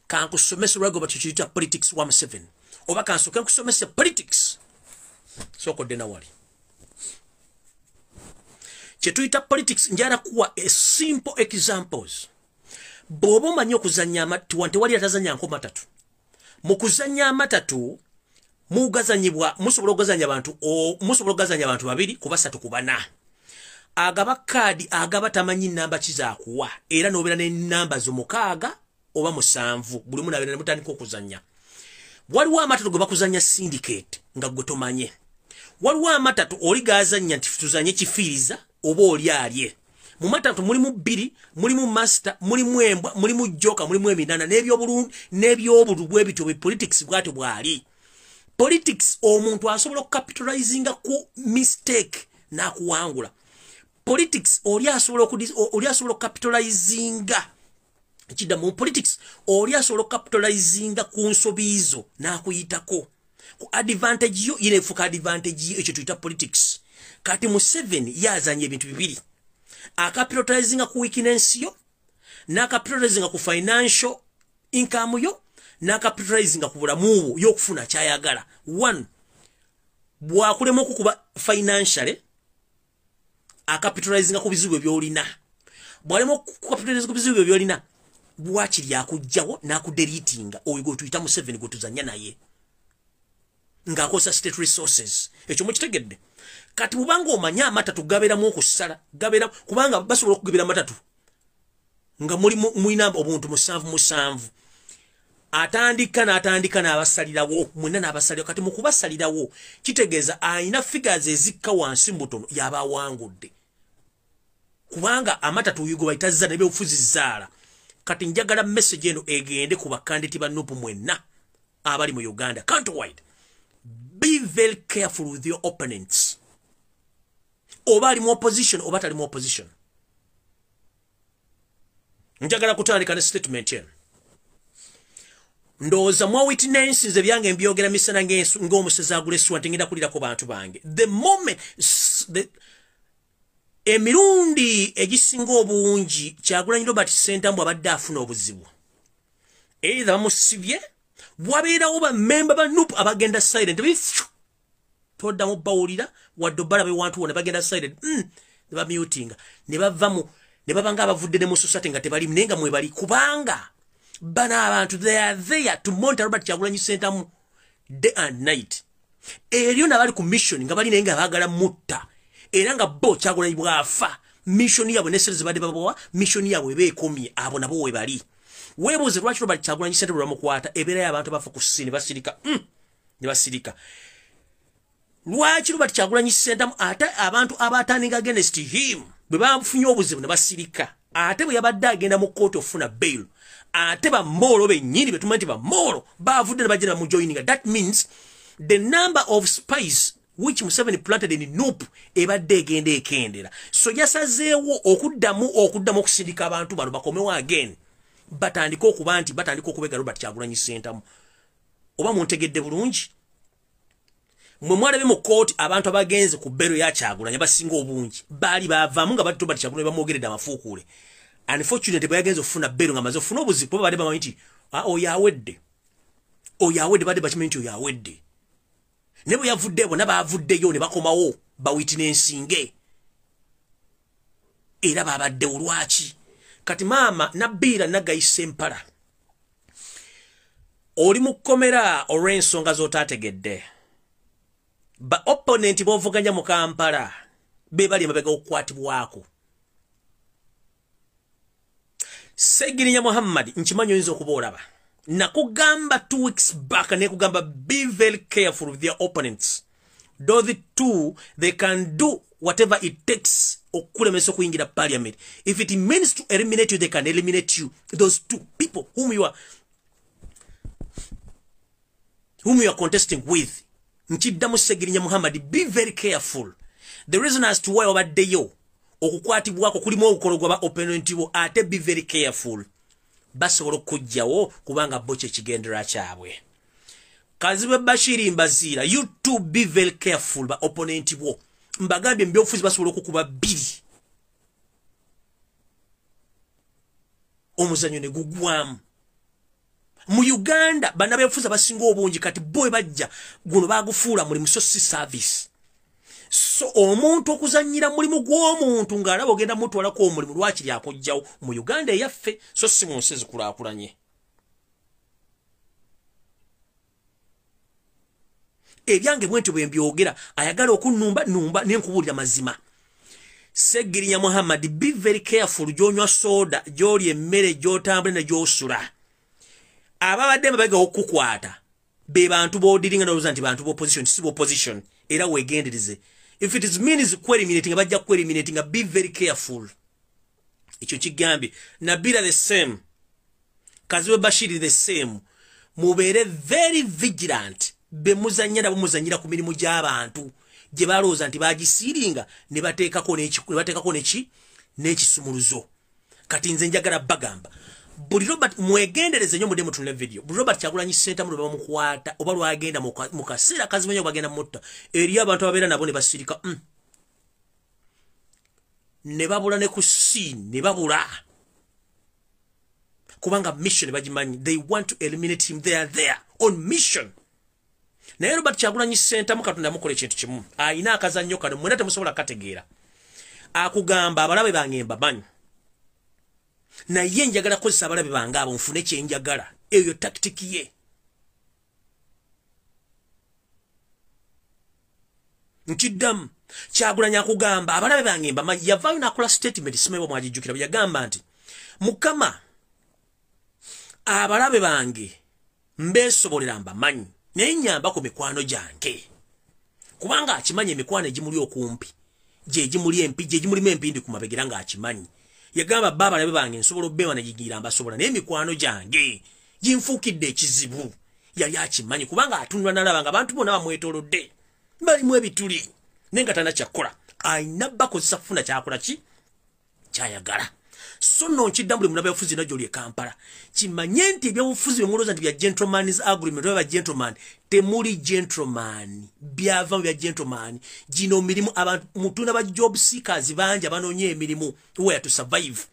Kankusomesa olwago bakikiyita politics wa Museveni, oba kansooke nkusomese politics. Sookodde nawali kyetuyita politics. Njala kuwa a simple examples. Bw'oba omanyi okuzannya, tewali atazannya nko matatu. Mu kuzannya amatatu mugazanyibwa, musobola okugazanya abantu, musobola okugazanya abantu babiri ku basatu ku bana. Agaba kaadi agaba tamanyi namba kizaakuwa, era n'obeera n'ennamba zo 6 oba 7, buli mu nabeera ne mutandika okuzannya. Waliwo amatatu gwe bakuzanya syndicate nga gwe tomanye. Waliwo amatatu oli gazanya nti tuzanye kifiiriza oba oli alye. Mu matatu mulimu bbiri, mulimu master, mulimu embwa, mulimu joka, mulimu eminana n'ebyobulungi n'ebyobulu bw'ebityo bwe politics bw'atyo bw'ali. Politics omuntu asobola okucapitalizinga ku mistake n'akuwangula. Politics oli asobola okucapitalizinga ekidda mu politics oli asobola okucapitalizinga ku nsobi zo n'akuyitako. Ku advantage yo yenefuka advantage yo, ekyo tuyita politics. Kati Museveni yazanya ebintu bibiri. Akapitalizinga ku weakness yo, n'akapitalizinga ku financial income yo, n'akapitalizinga ku bulamu bwo y'okufuna kyayagala. One, bw'akulema okukuba financially, akapitalizinga ku bizibu by'olina. Bw'alema okukapitalizinga ku bizibu by'olina, bwakiri akujjawo n'akudeletinga. Oyo gwe tuyita Museveni gwe tuzannya naye ng'akozesa state resources. Ekyo mukitegedde? Kati bw'obanga omanye amatatu gabeeramu okusala, gabeera kubanga basobola okugabira amatatu nga mulina obuntu 77. Atandika n'atandika n'abasalirawo mwenna n'abasalirawo. Kati mu kubasalirawo kitegeeza ayina figures ezikka wansi mu butono y'aba awangudde, kubanga amatatu uyu gwe bayita zaala n'ebyobufuzi zaala. Kati njagala message eno egende ku bakandidate ba NUP mwenna abali mu Uganda countrywide. Be very careful with your opponents. Oba ali mu opposition oba tali mu opposition. Njagala kutandika ne statement eno. Ndowooza mwa witnesses ebyange mbyogera misana ng'omusezi agula essuwa nti ngenda kulirako bantu bange. The moment emirundi egisinga obungi Kyagulanyi Robert Ssentamu abadde afuna obuzibu, either bamusibye, wabeerawo bammemba ba NUP abagenda silent, toddamu bawulira wadde obbala bewantu wonna bagenda silent, ne bamutinga ne bava ne baba nga abavudde ne mu society nga tebali naye nga mwebali, kubanga bano abantu they are there to monitor Robert Kyagulanyi Ssentamu day and night. Eriyo nabali ku mission nga bali naye nga baagala mutta, era nga bo Kyagulanyi bw'afa mission yaabwe ne sente zibadde babawa mission yaabwe eba ekomye, abo nabo we bali. Weebuuze lwaki Robert Kyagulanyi Ssentamu lwamukwata ebeera y'abantu bafa ku ssi ne basirika, ne basirika. Lwaki Robert Kyagulanyi Ssentamu ate abantu abaturninga against him bwe bafunye obuzibu ne basirika, ate bwe yabadde agenda mu kkooti okufuna bail, ate bamoolo bennyini betumanyi nti bamoolo baavudde ne bajja ne bamujoininga. That means the number of spies which Museveni planted in NUP ebadde egenda ekendera. So yasazeewo okuddamu okusindika abantu bano bakomewo again, batandike okuba nti batandika okubega Robert Kyagulanyi Ssentamu. Oba muntegedde bulungi? Mwe mwalabe mu kkooti abantu abagenze ku bbeero ya Kyagulanyi abasinga obungi baali baavaamu nga Robert Kyagulanyi bamwogeredde amafuukuule. Unfortunately bwe yagenze okufuna bbeero nga amaze okufuna obuzibu, kuba badde bamanyi nti oyo awedde, oyo awedde, badde bakimanyi nti oyo awedde. Ne bwe yavuddeyo bonna baavuddeyo ne bakomawo bawitnessinge, era babaddewo. Lwaki? Kati maama Nabbiira Nagayisa Empala oli mu kkomera olw'ensonga z'otaategedde. Ba opponent b'ovuganya mu Kampala be bali emabega okukwatibwako. Segirinya Muhammad, nkimanyi oyinza okuba olaba. Nakugamba 2 weeks back, nekugamba be very careful with your opponents. Those two, they can do whatever it takes okulemesa okuyingira parliament. If it means to eliminate you, they can eliminate you. Those two people whom you are contesting with. Nkiddamu Segirinya Muhammad, be very careful. The reason as to why obaddeyo okukwatibwako kulimu obukolo gwa ba opponent bo, ate be very careful. Basobola okujjawo kubanga bo kye kigendera kyabwe. Kazibwe Bashiri Mbaziira, you too be very careful ba opponent bo. Mbagambye mu byobufuzi basobola okukuba bbiri, omuzannyo ne gugwamu. Mu Uganda bannabyabufuzi abasinga obungi kati bo bajja guno bagufuula mulimu, so si service. So omuntu okuzannyira mulimu gw'omuntu ng'alaba ogenda mutwalako omulimu, lwakiri akujjawo mu Uganda eyaffe, so si mu nsi ezikulaakulanye. Ebyange bwentyo bwe mbyogera, ayagala okunnumba numba nenkubuulira mazima. Segirinya Muhammad, be very careful gy'onywa soda, gy'olya emmere, gy'otambula ne gy'osula. Ababadde mabega okukukwata Be bantu b'odiringa n'olowooza nti bantu b'opposition, si b'opposition. Era weegendereze. If it is means eliminating, bajja eliminating, be very careful. Ekyo kigambye. Nabira the same. Kaziwe Bashiri the same. Mubeere very vigilant. Be muzannya nabo muzannyira ku mirimu gy'abantu gye balowooza nti bagisiiringa ne bateekako n'ekisumuluzo. Kati nze njagala bagamba buli Robert mwegendereze nnyo mudde mutunule video. Buli Robert Kyagulanyi Ssentamu lwe bamukwata oba lwagenda mu kaseera kazibu nnyo bagenda mutta, eriyo abantu ababeera nabo ne basirika ne babula ne ku scene ne babula, kubanga mission bagimanyi. They want to eliminate him. They are there on mission. Naye Robert Kyagulanyi Ssentamu Katonda amukola ekintu kimu, ayina akazannyo kano mwena temusobola kategeera. Akugamba abalabe bange mbamanyi, naye njagala kukozesa abalabe bange abo nfune kye njagala. Eyo tactic ye. Nkiddamu, Kyagulanyi akugamba abalabe bange mbamanyi. Yavaayo n'akola statement, simanyi bwe mwagijjukira, bwe yagamba nti Mukama abalabe bange mbeesobolera mbamanyi, naye nnyamba ku mikwano gyange, kubanga akimanyi emikwano egimuli okumpi gye gimuli empi gye gimulimu empindi ku mabegera ng'akimanyi. Yagamba bba abalabe bange nsobola obbeewa ne gigira mbasobola, naye emikwano gyange ginfuukidde ekizibu. Yali akimanyi kubanga atunula n'alaba nga abantu bonna bamwetoolodde balimu ebituli, naye nga talina kyakkola. Ayina bakozesa kufuna kyakola ki kyayagala. So nno nkiddamu, buli munnabyabufuzi najjo oli e Kampala, kimanye nti ebyobufuzi bye mulowooza nti bya gentleman's agreement oba gentleman, temuli gentleman. Byava mu bya gentleman. Gino mirimu abantu mutuna ba job seekers bangi abanoonya emirimu, where to survive.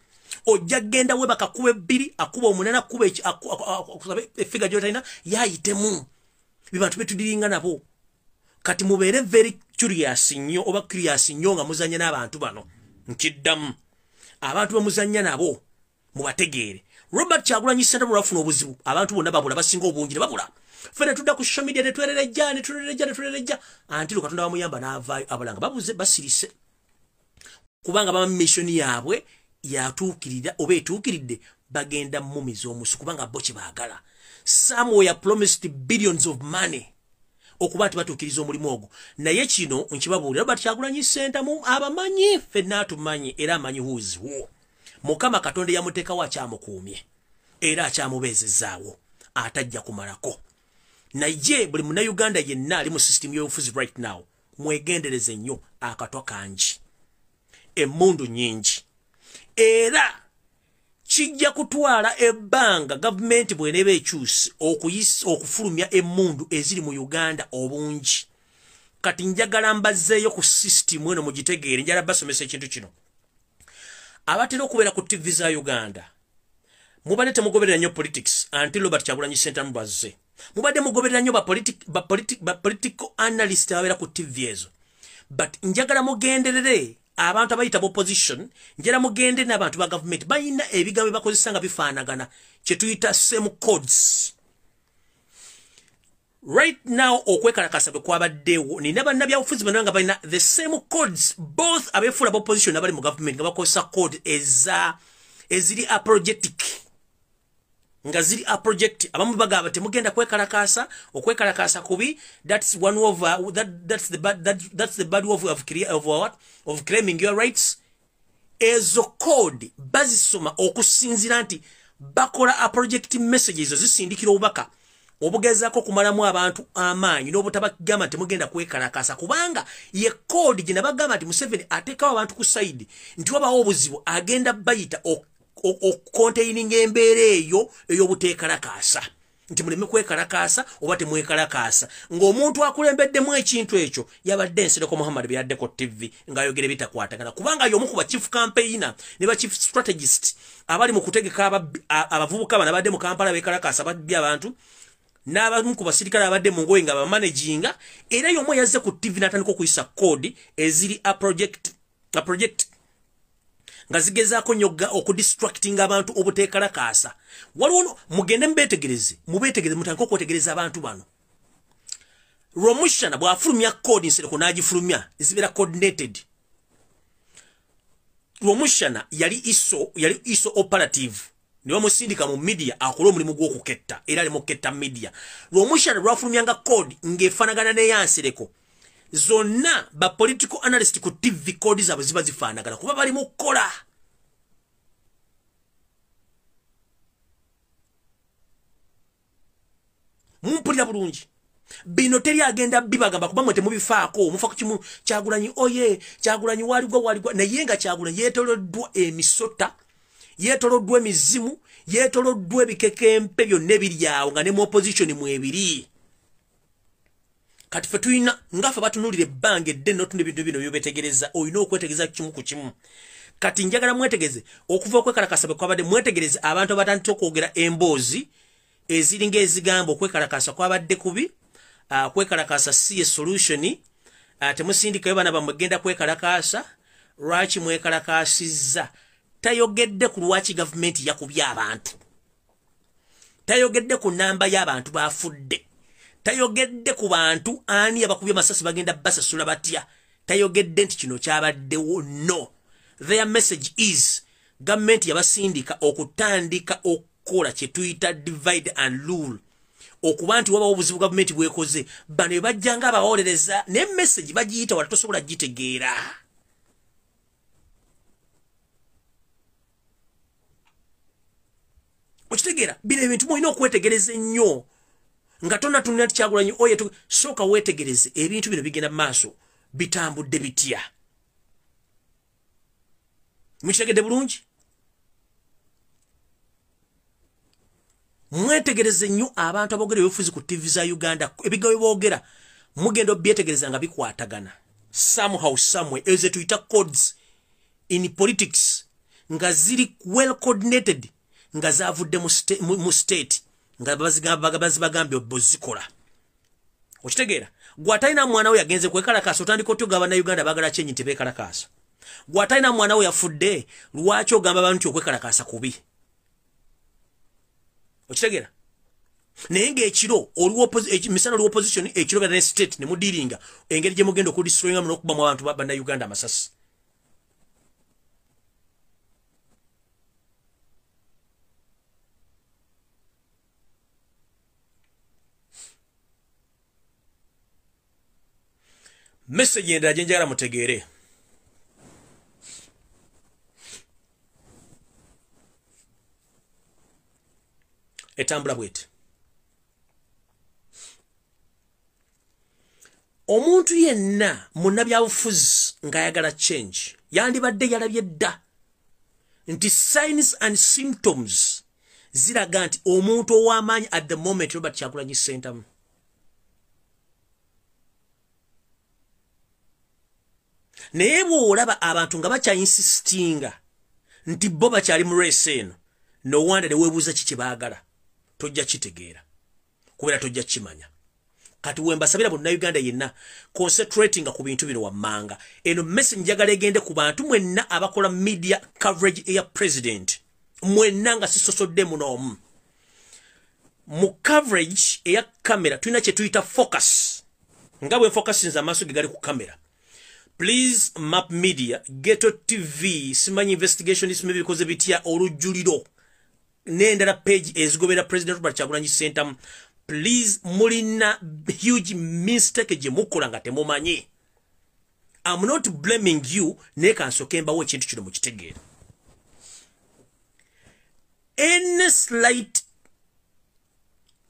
Ojja genda we bakakuba ebbiri, akuba omunana, akuba e figure gy'otalina yayitemu. Bibantu betudiringa nabo. Kati mubeere very curious nnyo oba curious nnyo nga muzannya n'abantu bano. Nkiddamu, abantu bemuzannya nabo mubategeere. Robert Kyagulanyi Ssentamu lwafuna obuzibu, abantu bonna babula, basinga obungi ne babula. Ffe ne tudda ku social media ne twererejja ne twererejja ne twererejja until Katonda bamuyamba n'avaayo. Abalanga babuze, basirise, kubanga bama mission yaabwe yatuukirira oba etuukiridde, bagenda mumiza omusu kubanga bo kye baagala. Some were promised billions of money okuba nti batuukiriza omulimu ogwo. Naye kino nkibabuulira, Robert Kyagulanyi Ssentamu abamanyi, ffenna atumanyi, era amanyi who is who. Mukama Katonda yamuteekawo akyamukuumye era akyamubeezezaawo atajja kumalako. Naye buli munnayuganda yenna ali mu system y'obufuzi right now, mwegendereze nnyo, akatwa kangi, emmundu nnyingi, era kijja kutwala ebbanga gavumenti bw'eneeba ekyuse okufulumya emmundu eziri mu Uganda obungi. Kati njagala mbazzeeyo ku system eno mugitegeere. Njagala basomesa ekintu kino. Abatera okubeera ku TV za Uganda, mubadde temugoberera nnyo politics until Robert Kyagulanyi Ssentamu bazze. Mubadde mugoberera nnyo ba political analyst ababeera ku TV ezo, but njagala mugenderere abantu abayita opposition, njagala mugende n'abantu ba gavumenti, balina ebigambo bakozesa nga bifaanagana, kye tuyita same codes. Right now okwekalakasa bwe kwabaddewo, nina bannabyabufuzi bonna nga balina the same codes, both abeefuula opposition abali mu gavumenti, nga bakozesa code eza eziri apologetic, nga ziri apologetic. Abamu bagamba temugenda kwekalakasa, okwekalakasa kubi. That's one of that, that's the bad that, that's the bad of what, of claiming your rights. Ezo code bazisoma okusinzira nti bakola apologetic messages zisindikira obubaka obugezaako okumalamu abantu amaanyi n'obutabagamba nti temugenda kwekalakasa, kubanga ye code gye nabagamba nti Museveni ateekawo abantu ku side nti wabawo obuzibu agenda bayita okucontaininga embeera eyo ey'obuteekalakaasa, nti muleme kwekalakaasa oba temwekalakaasa. Ng'omuntu akulembeddemu ekintu ekyo yabadde Nsereko Muhammad, byaddeko TV ng'ayogera ebitakwatagana, kubanga y'omu ku ba chief campaigner ne ba chief strategist abali mu kutegeka abavubuka bano abadde mu Kampala beekalakaasa babbye abantu, n'abamu ku basirikale abadde mu ngoye nga bamanaginga. Era y'omu yazze ku TV n'atandika okuyisa code eziri a project nga zigezaako nnyo okudistractinga abantu obuteekalakaasa. Waliwo, mugende mubeetegereze, mubeetegereze, mutandike okwetegereza abantu bano. Rwomushana bw'afulumya code, Nsereko n'agifulumya, zibeera coordinated. Rwomushana yali ISO operative. Ne bamusindika mu media akole omulimu gw'okuketta, era ali mu kuketta media. Lwomushana lwafulumyanga code ng'efaanagana n'eyansereko. Zonna ba political analyst ku TV code zaabwe ziba zifaanagana kuba bali mu kukola. Mumpulira bulungi. Bino teri agenda bibagamba kuba mwe temubifaako. Mufa ku kimu Kyagulanyi oye, Kyagulanyi waligwa waligwa, naye nga Kyagulanyi yeetooloddwa emisota, yeetooloddwa emizimu, yeetooloddwa ebikekempe byonna ebiri awo nga ne mu opposition mwebiri. Kati ffe tulina nga ffe batunuulira ebbanga eddene n'otunda ebintu bino by'obeetegereza, olina okwetegereza kimu ku kimu. Kati njagala mwetegereze okuva okwekalakasa bwe kwabadde, mwetegereze abantu abatandise okwogera emboozi eziringa ezigamba okwekalakasa kwabadde kubi, kwekalakasa si ye solution, temusindikayo baana bammwe genda kwekalakasa, lwaki mwekalakasizza? Tayogedde ku lwaki gavumenti yakubye abantu, tayogedde ku namba y'abantu bafudde, tayogedde ku bantu ani abakubye amasasi bagenda basasula batya, tayogedde nti kino kyabaddewo. No, their message is gavumenti yabasindika okutandika okukola kye tuyita divide and rule, okuba nti wabawo obuzibu gavumenti bwekoze, bano be bajjanga abawolereza, naye message bagiyita wala tosobola gitegeera. Okitegeera? Bino ebintu mulina okwetegereza ennyo nga tonatunula nti Kyagulanyi oye, sooka weetegereze ebintu bino bigenda mu maaso bitambudde bitya. Mukitegedde bulungi? Mwetegereze nnyo abantu aboogera ebyobufuzi ku TV za Uganda, ebigambo bye boogera mugenda obyetegereza nga bikwatagana somehow somewhere. Ezo ze tuyita codes in politics nga ziri well coordinated, nga zavudde mu state, nga bazibagambye bozikola. Okitegeera? Gwe atalina mwana we yagenze kwekalakaasa, otandika otya ogamba bannayuganda baagala kyenyi nti beekalakaasa? Gwe atalina mwana we yafudde, lwaki ogamba abantu nti okwekalakaasa kubi? Okitegeera? Naye ng'ekiro misana oli opposition, ekiro beera ne state ne mudiringa engeri gye mugenda okudestroyingamu n'okubamu abantu bannayuganda amasasi. Message endala gye njagala mutegeere, etambula bweti. Omuntu yenna munnabyabufuzi ng'ayagala change yandibadde yalabye dda nti signs and symptoms ziraga nti omuntu ow'amaanyi at the moment Robert Kyagulanyi Ssentamu. Naye bw'olaba abantu nga bakyainsistinga nti bo bakyali mu race eno, no wonder ne weebuuza ki kye baagala, tojja kitegeera kubeera tojja kimanya. Kati wembasabira bannayuganda yenna concentratinga ku bintu bino wammanga. Eno message njagala egende ku bantu mwenna abakola media coverage eya president, mwenna nga sisosodde muno. Mu coverage eya kamera tulina kye tuyita focus, nga bwe nfocusinze amaaso ge gali ku kamera. Please, Map Media, Ghetto TV, simanyi investigation simanyi bikoze bitya, olujjuliro n'endala page ezigobera President Robert Kyagulanyi Ssentamu, please, mulina huge mistake gye mukola nga temumanyi. I'm not blaming you, naye kansooke mbawo ekintu kino mukitegeera. Any slight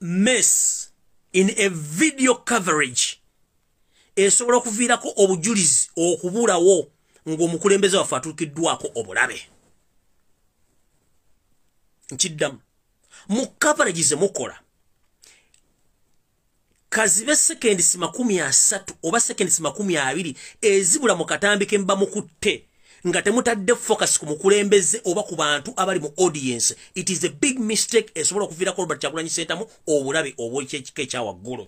mess in a video coverage esobola okuviirako obujulizi okubulawo ng'omukulembeze waffe atuukiddwako obulabe. Nkiddamu, mu coverage ze mukola, kazibe seconds 30 oba seconds 20 ezibula mu katambi ke mba mukutte nga temutadde focus ku mukulembeze oba ku bantu abali mu audience, it is a big mistake esobola okuviirako Robert Kyagulanyi Ssentamu obulabe obw'ekyekika ekyawaggulu.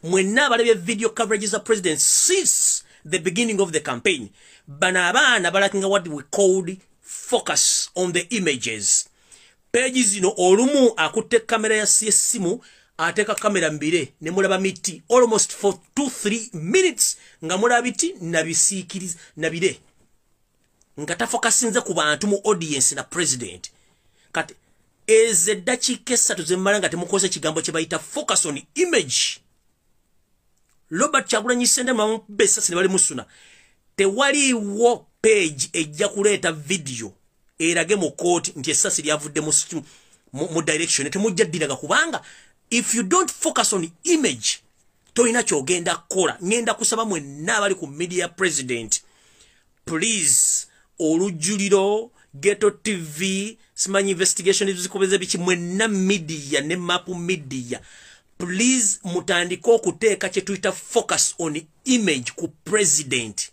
Mwenna abalabye video coverage za president since the beginning of the campaign, bano abaana balackinga what we called focus on the images. Page zino olumu akutte kamera ya essimu, ateeka kamera mbire ne mulaba miti almost for 2-3 minutes nga mulaba biti nabisiikiriza nabire, nga tafokasinze ku bantu mu audience na president. Kati Ezo eddakiika 3 zemmala nga temukozesa ekigambo kye bayita focus on image. Robert Kyagulanyi Ssentamu bamukuba essasi ne balimusuna. Tewaliiwo page ejja kuleeta video erage mu kooti nti essasi lyavudde mu direction. Temujja ddiraga kubanga if you don't focus on image tolina kyogenda kukola. Ngenda kusaba mwenna abali ku media president, please, Olujuliro, Ghetto TV, simanyi investigation zikobeze biki, mwenna media ne map media, please mutandike okuteeka kye tuyita focus on image ku president.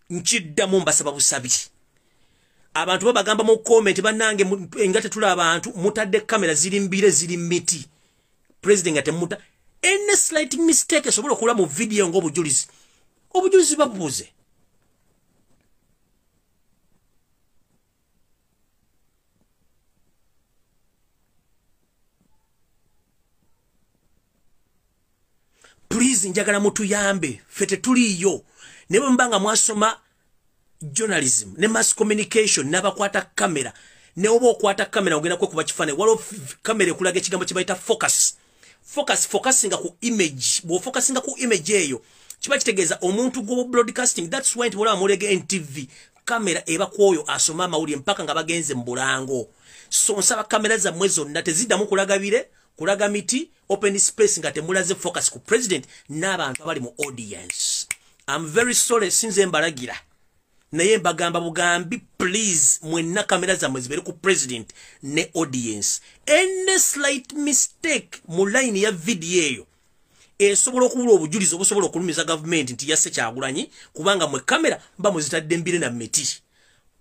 Nkiddamu mbasaba busabi. Abantu babagamba mu comment, bannange nga tetula abantu mutadde kamera ziri mbire ziri miti, president nga temuta. Any slight mistake esobola okula mu video ng'obujulizi, obujulizi babubuze. Please njagala mutuyambe, ffe tetuliiyo. Ne bwe muba nga mwasoma journalism ne mass communication n'abakwata kamera, ne oba okwata kamera ogenda kwekuba kifaananyi, waliwo kamera ekulaga ekigambo kye bayita focus. Focus, focusinga ku image. Bw'ofocusinga ku image eyo kiba kitegeeza omuntu gwo broadcasting. That's why nti bw'olaba mulege NTV, kamera eba ku oyo asoma amawulire mpaka nga bagenze mu bulango. So nsaba kamera zammwe zonna teziddamu kulaga bire, kulaga miti, open space nga temulaze focus ku president n'abantu abali mu audience. I'm very sorry, sinze mbalagira, naye mbagamba bugambi, please mwenna kamera zammwe zibeere ku president ne audience. Any slight mistake mu line ya video eyo esobola okubula obujulizi obusobola okulumiza gavumenti nti yasse Kyagulanyi, kubanga mwe kamera mba muzitadde mbire na miti.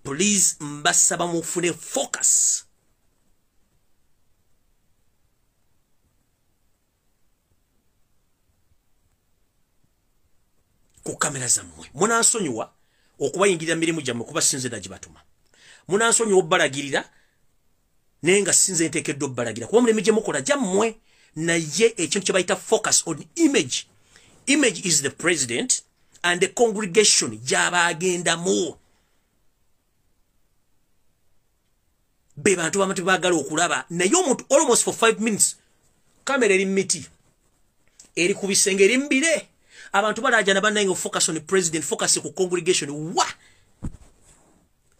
Please mbasaba mufune focus. Ku kamera zammwe. Munansonyiwa okubayingirira mirimu gyammwe kuba sinze nagibatuma. Munansonyiwa obbalagirira naye nga sinze nteekeddwa obbalagira kuba mulimu gye mukola gyammwe. Naye ekintu kye bayita focus on image. Image is the president and the congregation gy'aba agendamu. Be bantu abantu baagala okulaba, naye omuntu almost for 5 minutes kamera eri miti, eri ku bisenge, eri mbire. Abantu balaajana, bannange focus on the president, focus ku congregation. Wa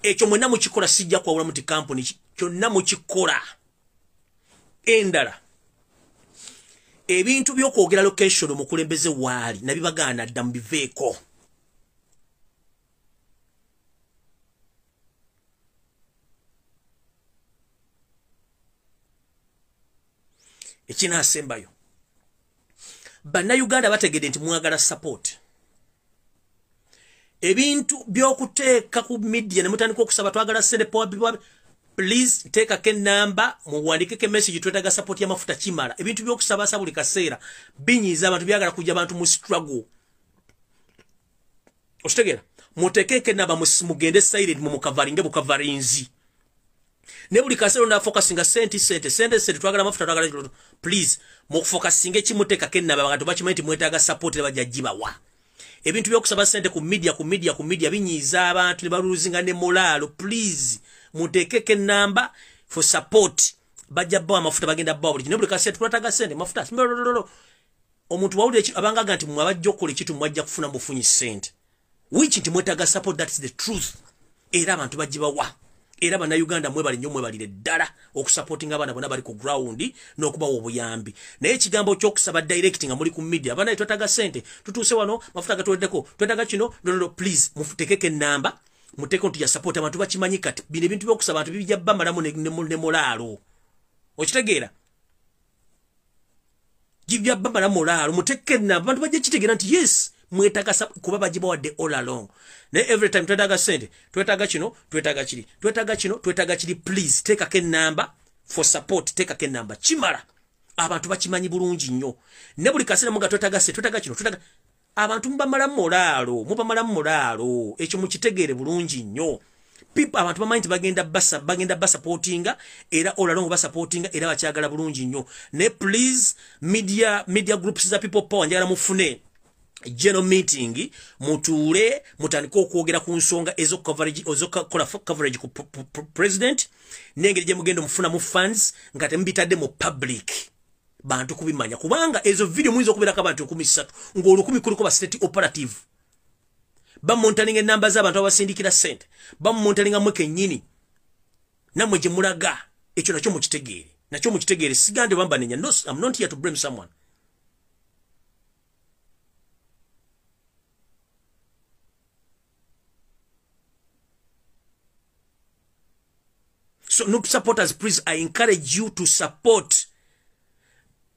ekyo mwenna mukikola, sijja kwawula muti company kyonna mukikola. Endala, ebintu by'okwogera location omukulembeze waali nabibagaana dda, mubiveeko. Ekinaasembayo, bannayuganda bategedde nti mwagala support. Ebintu by'okuteeka ku media ne mutandika okusaba twagala sente power, please teekako enamba, muwandikeko message, twetaaga support y'amafuta, kimala. Ebintu by'okusabasa buli kaseera binyiiza abantu, byagala kujja abantu mu struggle. Okitegeera? Muteekeko enamba, mugende silent, mumukavaringe bukavarinzi. Ne buli kaseera onda focusinga sente, sente, sente, sente, twagala amafuta, twagala. Please mukufocusinga ekimuteekako enamba, abantu bakimanyi nti mwetaaga support ne bajja gibawa. Ebintu by'okusaba sente ku media, ku media, ku media binyiiza abantu ne baluzinga ne molaalo. Please muteekeko enamba for support, bajja bawa amafuta, bagenda bawa buli. Ne buli kaseera twetaaga sente, mafuta. Omuntu wawulira abangaga nti mwe abajja okukola ekintu mwajja kufuna bufunyi sente, which nti mwetaaga support, that's the truth. Era abantu bagibawa. Era bannayuganda mwebale nnyo, mwebalire ddala okusupportinga abaana bonna bali ku ground n'okubawa obuyambi. Naye ekigambo ky'okusaba direct nga muli ku media, abaana twetaaga sente, tutuuse wano, mafuta gatuweddeko, twetaaga kino, no, please muteekeko enamba, muteeko nti ya support. Abantu bakimanyi kati bino ebintu by'okusaba abantu bijja bamalamu ne molaalo. Okitegeera? Bijja bamalamu molaalo. Muteeke enamba, abantu bajja kitegeera nti yes, mwetaaga kuba bagibawadde all along. Naye every time twetaaga sente, twetaaga kino, twetaaga kiri, twetaaga kino, twetaaga kiri, please teekako enamba for support, teekako enamba, kimala. Abantu bakimanyi bulungi nnyo. Ne buli kaseera muga twetaaga sente, twetaaga kino, twetaaga, abantu mubamalamu molaalo, mubamalamu molaalo. Ekyo mukitegeere bulungi nnyo. People, abantu bamanyi nti bagenda basupportinga, era all along basupportinga, era bakyagala bulungi nnyo. Ne please media groups za People Power, njagala mufune general meeting, mutuule mutandike okwogera ku nsonga ezokola coverage ku president. N'engeri gye mugenda omufunamu funds nga temubitadde mu public bantu kubimanya, kubanga ezo video muyinza okubeerako abantu 3,000 ng'olukumi kuliko ba state operative bamontalinga enamba z'abantu abasindikira ssente, bamontalinga mmwe kennyini nammwe gye mulaga. Ekyo nakyo mukitegeere, nakyo mukitegeere. Sigande bambanenya. No, I'm not here to blame someone. So NUP supporters, please, I encourage you to support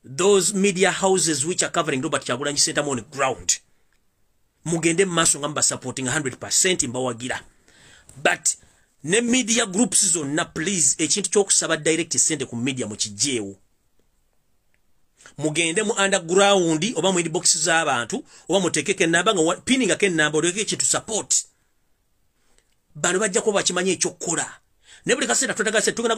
those media houses which are covering Robert Kyagulanyi Ssentamu on the ground. Mugende maaso nga supporting 100% mbawagira. But ne media groups zonna, please, ekintu ky'okusaba direct sente ku media mukiggyeewo. Mugende mu underground oba mu inbox z'abantu oba muteekeko ennamba nga pinningako ennamba oleke ekintu support. Bano bajja kuba bakimanyi ekyokukola. Ne buli kaseera twetaaga sente tugenda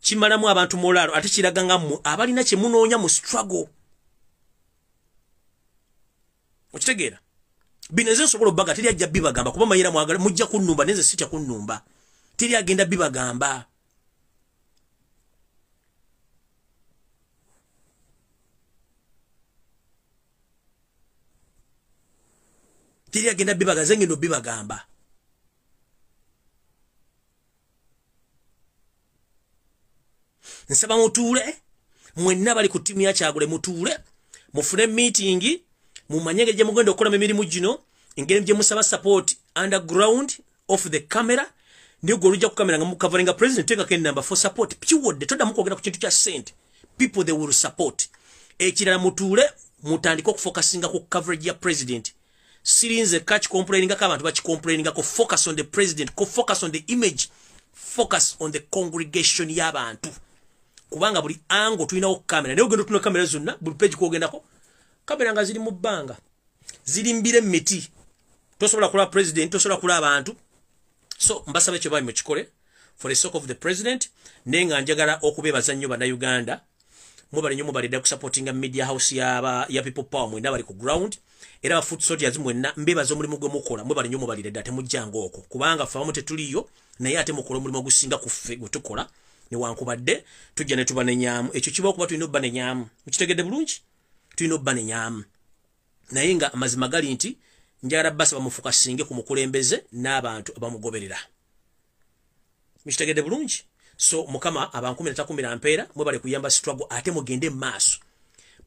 kimalamu abantu mulaalo, ate kiraga nga mmwe abalina kye munoonya mu struggle. Okitegeera? Bino nze nsobola obbaga, teri ajja bibagamba kuba manyira mwagala mujja kunnumba, nenze sitya kunnumba. Teri agenda bibagamba. Teri agenda bibaga, nze ngenda obibagamba. Nsaba mutuule mwenna bali ku ttiimu ya Kyagule, mutuule mufune meeting, mumanye engeri gye mugenda okukolamu emirimu gino, engeri gye musaba support underground off the camera. Naye gwe olujja ku kamera nga mukavaringa president, teekako ennamba for support pure, toddamu kwogera ku kintu kya ssente. People, they will support. Ekirala, mutuule mutandike okufokasinga ku coverage ya president. Sirinze kakicomplainingako, abantu bakicomplainingako. Focus on the president, focus on the image, focus on the congregation y'abantu, kubanga buli angle tulinawo kamera. Naye ogenda otuna kamera zonna, buli page kwogendako kamera nga ziri mu bbanga, ziri mbire miti, tosobola kulaba president, tosobola kulaba abantu. So mbasaba ekyo bali mukikole for the sake of the president. Naye nga njagala okubeebaza nnyo Bannayuganda, mwebale nnyo, mubalidde kusupportinga media house ya People Power. Mwenna bali ku ground era ba foot soldiers mwenna mbebaza omulimu gwe mukola. Mwebale nnyo, mubalidde ddala, temujjanga okwo, kubanga ffe abamu tetuliyo, naye ate mukola omulimu ogusinga ku ffe gwe tukola, newankubadde tujja ne tubanenyamu. Ekyo kiba okuba tulina obbanenyamu, mukitegedde bulungi, tulina obbanenyamu. Naye nga amazima gali nti njagala basaba mufokasinge ku mukulembeze n'abantu abamugoberera. Mukitegedde bulungi. So Mukama abankumira takumira mpeera. Mwebale kuyamba struggle, ate mugende maaso.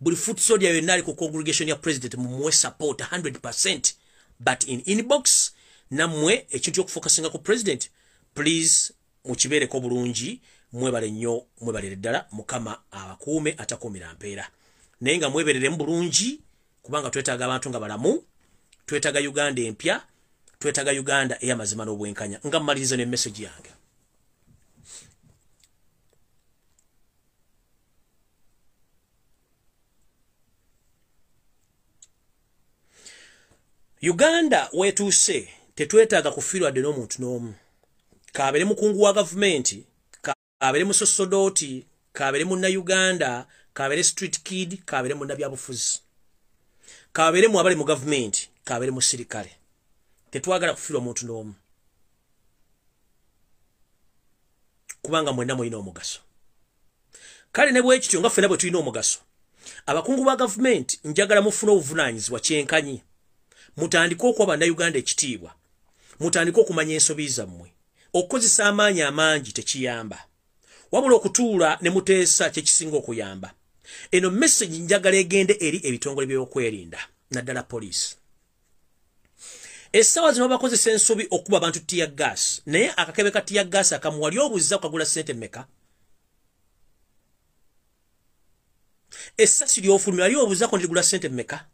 Buli foot soldier yonna ali ku congregation ya president mumuwe support 100%, but in inbox. Nammwe ekintu ky'okufokasinga ku president, please, mukibeereko bulungi. Mwebale nnyo, mwebalire ddala. Mukama abakuume atakuumira mpeera. Naye nga mwebereremu bulungi, kubanga twetaaga abantu nga balamu, twetaaga Uganda empya, twetaaga Uganda ey'amazima n'obwenkanya. Nga mmaliriza ne message yange, Uganda wetuuse tetwetaaga kufiirwa dde n'omuntu n'omu, kabeere mukungu wa gavumenti, kabeere musosodooti, kabeere munnayuganda, kabeere street kid, kabeere munnabyabufuzi, kabeere mu abali mu gavumenti, kabeere musirikale. Tetwagala kufiirwa muntu n'omu, kubanga mwenna mulina omugaso. Kale ne bwekityo nga ffenna bwe tulina omugaso, abakungu ba gavumenti njagala mufune obuvunaanyizibwa kyenkanyi, mutandike okuwa Bannayuganda ekitiibwa, mutandike okumanya ensobi zammwe. Okukozesa amaanyi amangi tekiyamba, wabula okutuula ne muteesa kyekisinga okuyamba. Eno message njagala egende eri ebitongole by'okwerinda, naddala poliisi. Essaawa zino bakozesa ensobi okuba abantu tear gas, naye akakebe ka tear gas akamu wali obuuza okagula ssente mmeka? Essasi ly'ofulumya wali obuuzaako nti ligula ssente mmeka?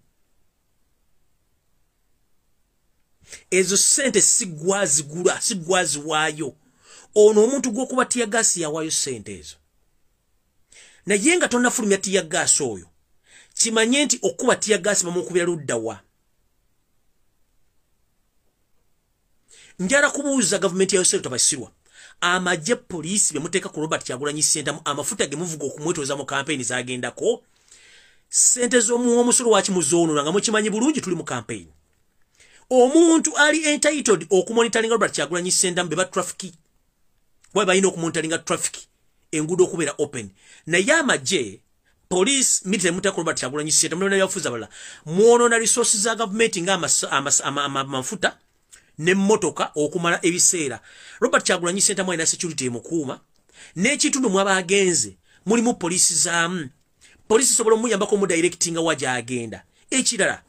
Ezo ssente sigwazigula, sigwaziwaayo. Ono omuntu gw'okuba tear gas yawaayo ssente ezo. Naye nga tonnafulumya tear gas oyo, kimanye nti okuba tear gas bamukubira ludda wa. Njala kubuuza gavumenti ya Yoseri Tabasirwa, amagye, poliisi bye muteeka ku Robert Kyagulanyi Ssentamu, amafuta ge muvuga okumwetooza mu kampeyini zagendako, ssente z'omuwa omusolo waki muzoonona nga mukimanyi bulungi tuli mu kampeyini? Omuntu ali entitled okumonitoringa Robert Kyagulanyi Ssentamu be ba traffic, kuba balina okumonitoringa traffic, enguudo okubeera open. Naye amagye, police, military, mutako Robert Kyagulanyi Ssentamu n'ebyafuzi abalala, mwonoona resources za gavumenti nga amafuta n'emmotoka okumala ebiseera. Robert Kyagulanyi Ssentamu alina security emukuuma, n'ekitundu mwaba agenze mulimu poliisi zaamu. Poliisi sobola omuyambako omudirectinga wa gy'agenda. Ekirala,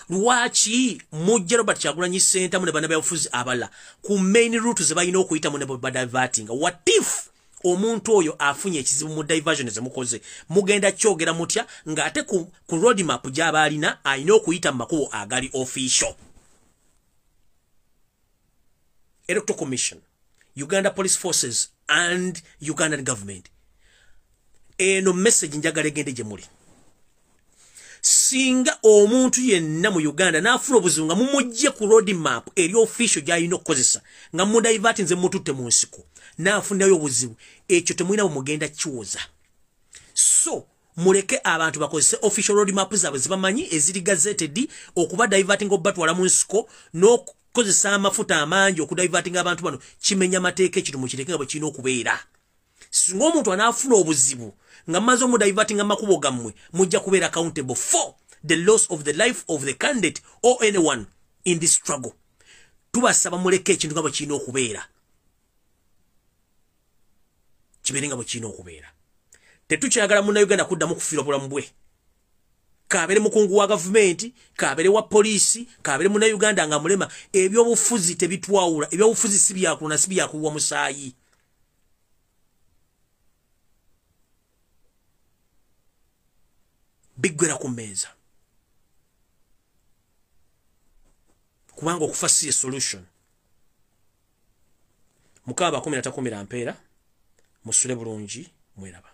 lwaki mujja Robert Kyagulanyi Ssentamu ne bannabyabufuzi abalala ku main route ze balina okuyitamu ne badivertinga? What if omuntu oyo afunye ekizibu mu diversion zemukoze? Mugenda kyogera mutya ng'ate ku road map gy'aba alina, alina okuyita mu makubo agali official? Electoral Commission, Uganda Police Forces and Ugandan government, eno message njagala egende gye muli. Singa omuntu yenna mu Uganda n'afuna obuzibu nga mumugje ku road map eri official gy'alina okukozesa, nga mudivert nze mututte mu nsiko n'afunayo obuzibu, ekyo temulina bwe mugenda kiwoza. So muleke abantu bakozese official road map zaabwe zebamanyi eziri gazetted. Okuba diverting, obatwala mu nsiko n'okukozesa amafuta amangi okudivertinga abantu bano kimenya mateeka. Ekintu mukireke nga bwe kirina okubeera. Singa omuntu anaafuna obuzibu nga mmaze omudivertinga amakubo gammwe, mujja kubeera accountable for the loss of the life of the candidate or anyone in this struggle. Tubasaba muleke ekintu nga bwe kirina okubeera, kibeere nga bwe kirina okubeera. Tetukyagala Munnayuganda kuddamu kufiirwa bulamu bwe, kabeere mukungu wa gavumenti, kabeere wa poliisi, kabeere Munnayuganda nga mulema. Ebyobufuzi tebitwawula. Ebyobufuzi si byakuluna, si byakuwa musaayi. Biggwera ku mmeeza, kubanga okufa si solution. Mukama 13 mpeera, musule bulungi, mweraba.